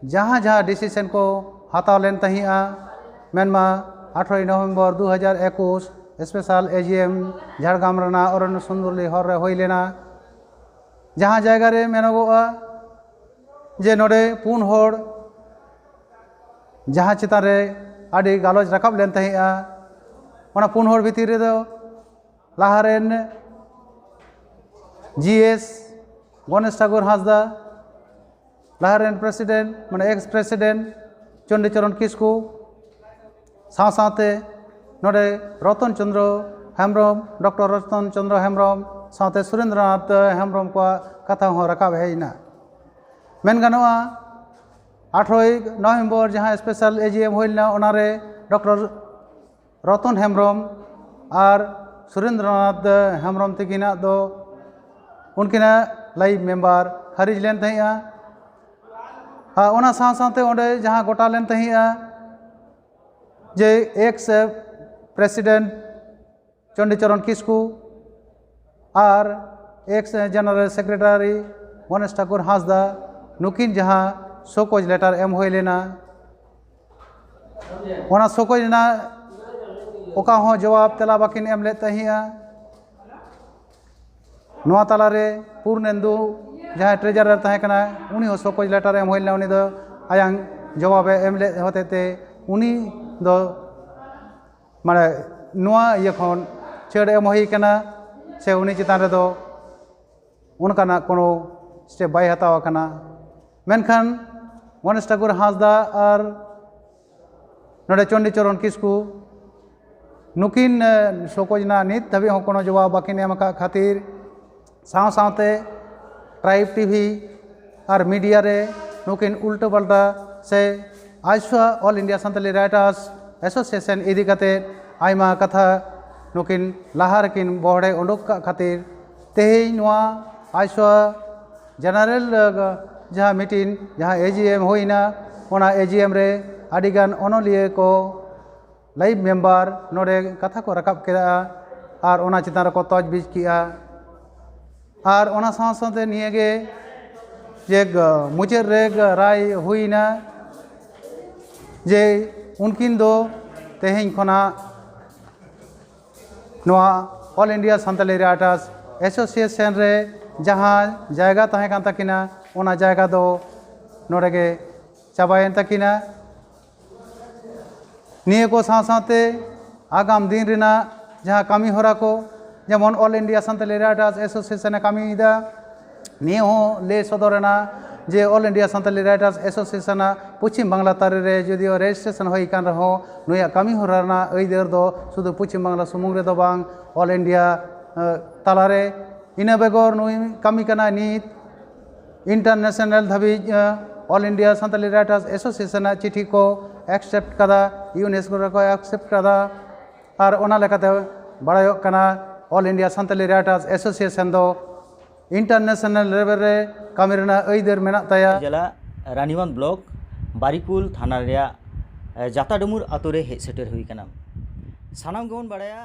ᱡᱟᱦᱟᱸ ᱡᱟᱦᱟᱸ decision ᱠᱚ ᱦᱟᱛᱟᱣ ᱞᱮᱱ ᱛᱟᱦᱮᱸᱜᱼᱟ, ᱢᱮᱱᱢᱟ ᱟᱴᱷᱨᱚᱭ ᱱᱚᱵᱷᱮᱢᱵᱚᱨ ᱫᱩ ᱦᱟᱡᱟᱨ ᱮᱠᱩᱥ special AGM ᱡᱷᱟᱲᱜᱨᱟᱢ ᱨᱮᱱᱟᱜ ᱚᱨᱚᱱ ᱥᱩᱱᱫᱚᱨᱞᱤ ᱦᱚᱞ ᱨᱮ ᱦᱩᱭ ᱞᱮᱱᱟ᱾ ᱡᱟᱦᱟᱸ ᱡᱟᱭᱜᱟ ᱨᱮ ᱢᱮᱱᱚᱜᱚᱜᱼᱟ ᱡᱮ ᱱᱚᱰᱮ ᱯᱩᱱ ᱦᱚᱲ ᱡᱟᱦᱟᱸ ᱪᱮᱛᱟᱱ ᱨᱮ ᱟᱹᱰᱤ ᱜᱟᱞᱚᱪ ᱨᱟᱠᱟᱵ ᱞᱮᱱ ᱛᱟᱦᱮᱸᱜᱼᱟ, ᱚᱱᱟ ᱯᱩᱱ ᱦᱚᱲ ᱵᱷᱤᱛᱤᱨ ᱨᱮᱫᱚ ᱞᱟᱦᱟ ᱨᱮᱱ GS ᱜᱚᱱᱮᱥ ᱴᱷᱟᱠᱩᱨ ᱦᱟᱸᱥᱫᱟ, ᱞᱟᱦᱟ ᱨᱮᱱ president, ᱢᱟᱱᱮ ex president ᱪᱚᱱᱰᱤᱪᱚᱨᱚᱱ ᱠᱤᱥᱠᱩ, ᱥᱟᱶ ᱥᱟᱶᱛᱮ ᱱᱚᱰᱮ ᱨᱚᱛᱚᱱ ᱪᱚᱸᱫᱽᱨᱚ ᱦᱮᱢᱵᱨᱚᱢ, ᱰᱚᱠᱴᱚᱨ ᱨᱚᱛᱚᱱ ᱪᱚᱸᱫᱽᱨᱚ ᱦᱮᱢᱵᱨᱚᱢ ᱥᱟᱶᱛᱮ ᱥᱩᱨᱮᱱᱫᱨᱚᱱᱟᱛᱷ ᱦᱮᱢᱵᱨᱚᱢ ᱠᱚᱣᱟᱜ ᱠᱟᱛᱷᱟ ᱦᱚᱸ ᱨᱟᱠᱟᱵ ᱦᱮᱡ ᱮᱱᱟ᱾ ᱢᱮᱱ ᱜᱟᱱᱚᱜᱼᱟ, ᱟᱴᱷᱨᱚᱭ ᱱᱚᱵᱷᱮᱢᱵᱚᱨ ᱡᱟᱦᱟᱸ special AGM ᱦᱩᱭ ᱞᱮᱱᱟ, ᱚᱱᱟᱨᱮ ᱰᱚᱠᱴᱚᱨ ᱨᱚᱛᱚᱱ ᱦᱮᱢᱵᱨᱚᱢ ᱟᱨ ᱥᱩᱨᱮᱱᱫᱨᱚᱱᱟᱛᱷ ᱦᱮᱢᱵᱨᱚᱢ ᱛᱤᱠᱤᱱᱟᱜ ᱫᱚ ᱩᱱᱠᱤᱱᱟᱜ live member ᱠᱷᱟᱹᱨᱤᱡ ᱞᱮᱱ ᱛᱟᱦᱮᱸᱜᱼᱟ᱾ ᱟᱨ ᱚᱱᱟ ᱥᱟᱶ ᱥᱟᱶᱛᱮ ᱚᱸᱰᱮ ᱡᱟᱦᱟᱸ ᱜᱚᱴᱟ ᱞᱮᱱ ᱛᱟᱦᱮᱸᱜᱼᱟ ᱡᱮ ex president ᱪᱚᱱᱰᱤᱪᱚᱨᱚᱱ ᱠᱤᱥᱠᱩ ᱟᱨ ex general secretary Ganesh Thakur ᱦᱟᱸᱥᱫᱟ, ᱱᱩᱠᱤᱱ ᱡᱟᱦᱟᱸ show cause letter ᱮᱢ ᱦᱩᱭ ᱞᱮᱱᱟ, ᱚᱱᱟ show cause ᱨᱮᱱᱟᱜ ᱚᱠᱟ ᱦᱚᱸ ᱡᱚᱵᱟᱵ ᱛᱮᱞᱟ ᱵᱟᱹᱠᱤᱱ ᱮᱢ ᱞᱮᱫ ᱛᱟᱦᱮᱸᱜᱼᱟ᱾ ᱱᱚᱣᱟ ᱛᱟᱞᱟᱨᱮ ᱯᱩᱨᱱᱮᱱᱫᱩ, ᱡᱟᱦᱟᱸᱭ treasurer ᱛᱟᱦᱮᱸ ᱠᱟᱱᱟᱭ, ᱩᱱᱤ ᱦᱚᱸ show cause letter ᱮᱢ ᱦᱩᱭ ᱞᱮᱱᱟ᱾ ᱩᱱᱤ ᱫᱚ ᱟᱭᱟᱝ ᱡᱚᱵᱟᱵᱮ ᱮᱢ ᱞᱮᱫ ᱦᱚᱛᱮᱛᱮ ᱩᱱᱤ ᱫᱚ ᱢᱟᱱᱮ ᱱᱚᱣᱟ ᱤᱭᱟᱹ ᱠᱷᱚᱱ ᱪᱷᱟᱹᱲ ᱮᱢ ᱦᱩᱭ ᱠᱟᱱᱟ, ᱥᱮ ᱩᱱᱤ ᱪᱮᱛᱟᱱ ᱨᱮᱫᱚ ᱚᱱᱠᱟᱱᱟᱜ ᱠᱳᱱᱳ ᱥᱴᱮᱯ ᱵᱟᱭ ᱦᱟᱛᱟᱣ ᱟᱠᱟᱱᱟ᱾ ᱢᱮᱱᱠᱷᱟᱱ ᱜᱚᱱᱮᱥ ᱴᱷᱟᱠᱩᱨ ᱦᱟᱸᱥᱫᱟ ᱟᱨ ᱱᱚᱰᱮ ᱪᱚᱱᱰᱤ ᱪᱚᱨᱚᱱ ᱠᱤᱥᱠᱩ, ᱱᱩᱠᱤᱱ ᱥᱚᱠᱚᱡᱽ ᱨᱮᱱᱟᱜ ᱱᱤᱛ ᱫᱷᱟᱹᱵᱤᱡ ᱦᱚᱸ ᱠᱳᱱᱳ ᱡᱚᱵᱟᱵ ᱵᱟᱹᱠᱤᱱ ᱮᱢ ᱟᱠᱟᱫ ᱠᱷᱟᱹᱛᱤᱨ ᱥᱟᱶ ᱥᱟᱶᱛᱮ ᱴᱨᱟᱭᱤᱵᱽ ᱴᱤᱵᱷᱤ ᱟᱨ ᱢᱤᱰᱤᱭᱟ ᱨᱮ ᱱᱩᱠᱤᱱ ᱩᱞᱴᱟᱹ ᱯᱟᱞᱴᱟ ᱥᱮ ᱟᱭᱥᱣᱟ, all India Santali writers association ᱤᱫᱤ ᱠᱟᱛᱮ ᱟᱭᱢᱟ ᱠᱟᱛᱷᱟ ᱱᱩᱠᱤᱱ ᱞᱟᱦᱟ ᱨᱮᱠᱤᱱ ᱵᱚᱦᱲᱮ ᱩᱰᱩᱠ ᱠᱟᱜ ᱠᱷᱟᱹᱛᱤᱨ ᱛᱮᱦᱮᱧ ᱱᱚᱣᱟ ᱟᱭᱥᱣᱟ ᱡᱮᱱᱟᱨᱮᱞ ᱡᱟᱦᱟᱸ ᱢᱤᱴᱤᱝ, ᱡᱟᱦᱟᱸ ᱮ ᱡᱤ ᱮᱢ ᱦᱩᱭᱱᱟ, ᱚᱱᱟ ᱮ ᱡᱤ ᱮᱢ ᱨᱮ ᱟᱹᱰᱤᱜᱟᱱ ᱚᱱᱚᱞᱤᱭᱟᱹ ᱠᱚ ᱞᱟᱭᱤᱵᱷ ᱢᱮᱢᱵᱟᱨ ᱱᱚᱰᱮ ᱠᱟᱛᱷᱟ ᱠᱚ ᱨᱟᱠᱟᱵ ᱠᱮᱫᱟ ᱟᱨ ᱚᱱᱟ ᱪᱮᱛᱟᱱ ᱨᱮᱠᱚ ᱛᱚᱡᱽᱵᱤᱡᱽ ᱠᱮᱜᱼᱟ᱾ ᱟᱨ ᱚᱱᱟ ᱥᱟᱶ ᱥᱟᱶᱛᱮ ᱱᱤᱭᱟᱹᱜᱮ ᱡᱮ ᱢᱩᱪᱟᱹᱫ ᱨᱮ ᱨᱟᱭ ᱦᱩᱭᱱᱟ ᱡᱮ ᱩᱱᱠᱤᱱ ᱫᱚ ᱛᱮᱦᱮᱧ ᱠᱷᱚᱱᱟᱜ ᱱᱚᱣᱟ ᱚᱞ ᱤᱱᱰᱤᱭᱟ ᱥᱟᱱᱛᱟᱞᱤ ᱨᱟᱭᱴᱟᱨᱥ ᱮᱥᱳᱥᱤᱭᱮᱥᱚᱱ ᱨᱮ ᱡᱟᱦᱟᱸ ᱡᱟᱭᱜᱟ ᱛᱟᱦᱮᱸ ᱠᱟᱱ ᱛᱟᱹᱠᱤᱱᱟ, ᱚᱱᱟ ᱡᱟᱭᱜᱟ ᱫᱚ ᱱᱚᱰᱮ ᱜᱮ ᱪᱟᱵᱟᱭᱮᱱ ᱛᱟᱹᱠᱤᱱᱟ᱾ ᱱᱤᱭᱟᱹ ᱠᱚ ᱥᱟᱶ ᱥᱟᱶᱛᱮ ᱟᱜᱟᱢ ᱫᱤᱱ ᱨᱮᱱᱟᱜ ᱡᱟᱦᱟᱸ ᱠᱟᱹᱢᱤ ᱦᱚᱨᱟ ᱠᱚ, ᱡᱮᱢᱚᱱ all India Santali writers association ᱮ ᱠᱟᱹᱢᱤᱭᱮᱫᱟ, ᱱᱤᱭᱟᱹ ᱦᱚᱸ ᱞᱟᱹᱭ ᱥᱚᱫᱚᱨ ᱮᱱᱟ ᱡᱮ all India Santali writers association ᱟᱜ ᱯᱚᱪᱷᱤᱢ ᱵᱟᱝᱞᱟ ᱛᱟᱹᱨᱤ ᱨᱮ ᱡᱩᱫᱤᱭᱳ ᱨᱮᱡᱤᱥᱴᱨᱮᱥᱚᱱ ᱦᱩᱭ ᱟᱠᱟᱱ ᱨᱮᱦᱚᱸ, ᱱᱩᱭᱟᱜ ᱠᱟᱹᱢᱤ ᱦᱚᱨᱟ ᱨᱮᱱᱟᱜ ᱟᱹᱭᱫᱟᱹᱨ ᱫᱚ ᱥᱩᱫᱷᱩ ᱯᱚᱪᱷᱤᱢ ᱵᱟᱝᱞᱟ ᱥᱩᱢᱩᱝ ᱨᱮᱫᱚ ᱵᱟᱝ, ᱚᱞ ᱤᱱᱰᱤᱭᱟ, ᱮ, ᱛᱟᱞᱟᱨᱮ᱾ ᱤᱱᱟᱹ ᱵᱮᱜᱚᱨ ᱱᱩᱭ ᱠᱟᱹᱢᱤ ᱠᱟᱱᱟᱭ ᱱᱤᱛ ᱤᱱᱴᱟᱨᱱᱮᱥᱱᱟᱞ ᱫᱷᱟᱹᱵᱤᱡ, ᱮ, all India Santali writers association ᱟᱜ ᱪᱤᱴᱷᱤ ᱠᱚ ᱮᱠᱥᱮᱯᱴ ᱠᱟᱫᱟ, ᱤᱭᱩᱱᱮᱥᱠᱳ ᱨᱮᱠᱚ ᱮᱠᱥᱮᱯᱴ ᱠᱟᱫᱟ᱾ ᱟᱨ ᱚᱱᱟ ᱞᱮᱠᱟᱛᱮ ᱵᱟᱲᱟᱭᱚᱜ ᱠᱟᱱᱟ, ᱚᱞ ᱤᱱᱰᱤᱭᱟ ᱥᱟᱱᱛᱟᱞᱤ ᱨᱟᱭᱴᱟᱨᱥ ᱮᱥᱳᱥᱤᱭᱮᱥᱚᱱ ᱫᱚ ᱤᱱᱴᱟᱨᱱᱮᱥᱱᱟᱞ ᱞᱮᱵᱮᱞ ᱨᱮ ᱠᱟᱹᱢᱤ ᱨᱮᱱᱟᱜ ᱟᱹᱭᱫᱟᱹᱨ ᱢᱮᱱᱟᱜ ᱛᱟᱭᱟ᱾ ᱡᱮᱞᱟ ᱨᱟᱱᱤᱵᱟᱸᱫᱷ ᱵᱞᱚᱠ ᱵᱟᱨᱤᱠᱩᱞ ᱛᱷᱟᱱᱟ ᱨᱮᱭᱟᱜ, ᱮ, ᱡᱟᱛᱟᱰᱩᱢᱩᱨ ᱟᱛᱳ ᱨᱮ ᱦᱮᱡ ᱥᱮᱴᱮᱨ ᱦᱩᱭ ᱟᱠᱟᱱᱟ᱾ ᱥᱟᱱᱟᱢ ᱜᱮᱵᱚᱱ ᱵᱟᱲᱟᱭᱟ,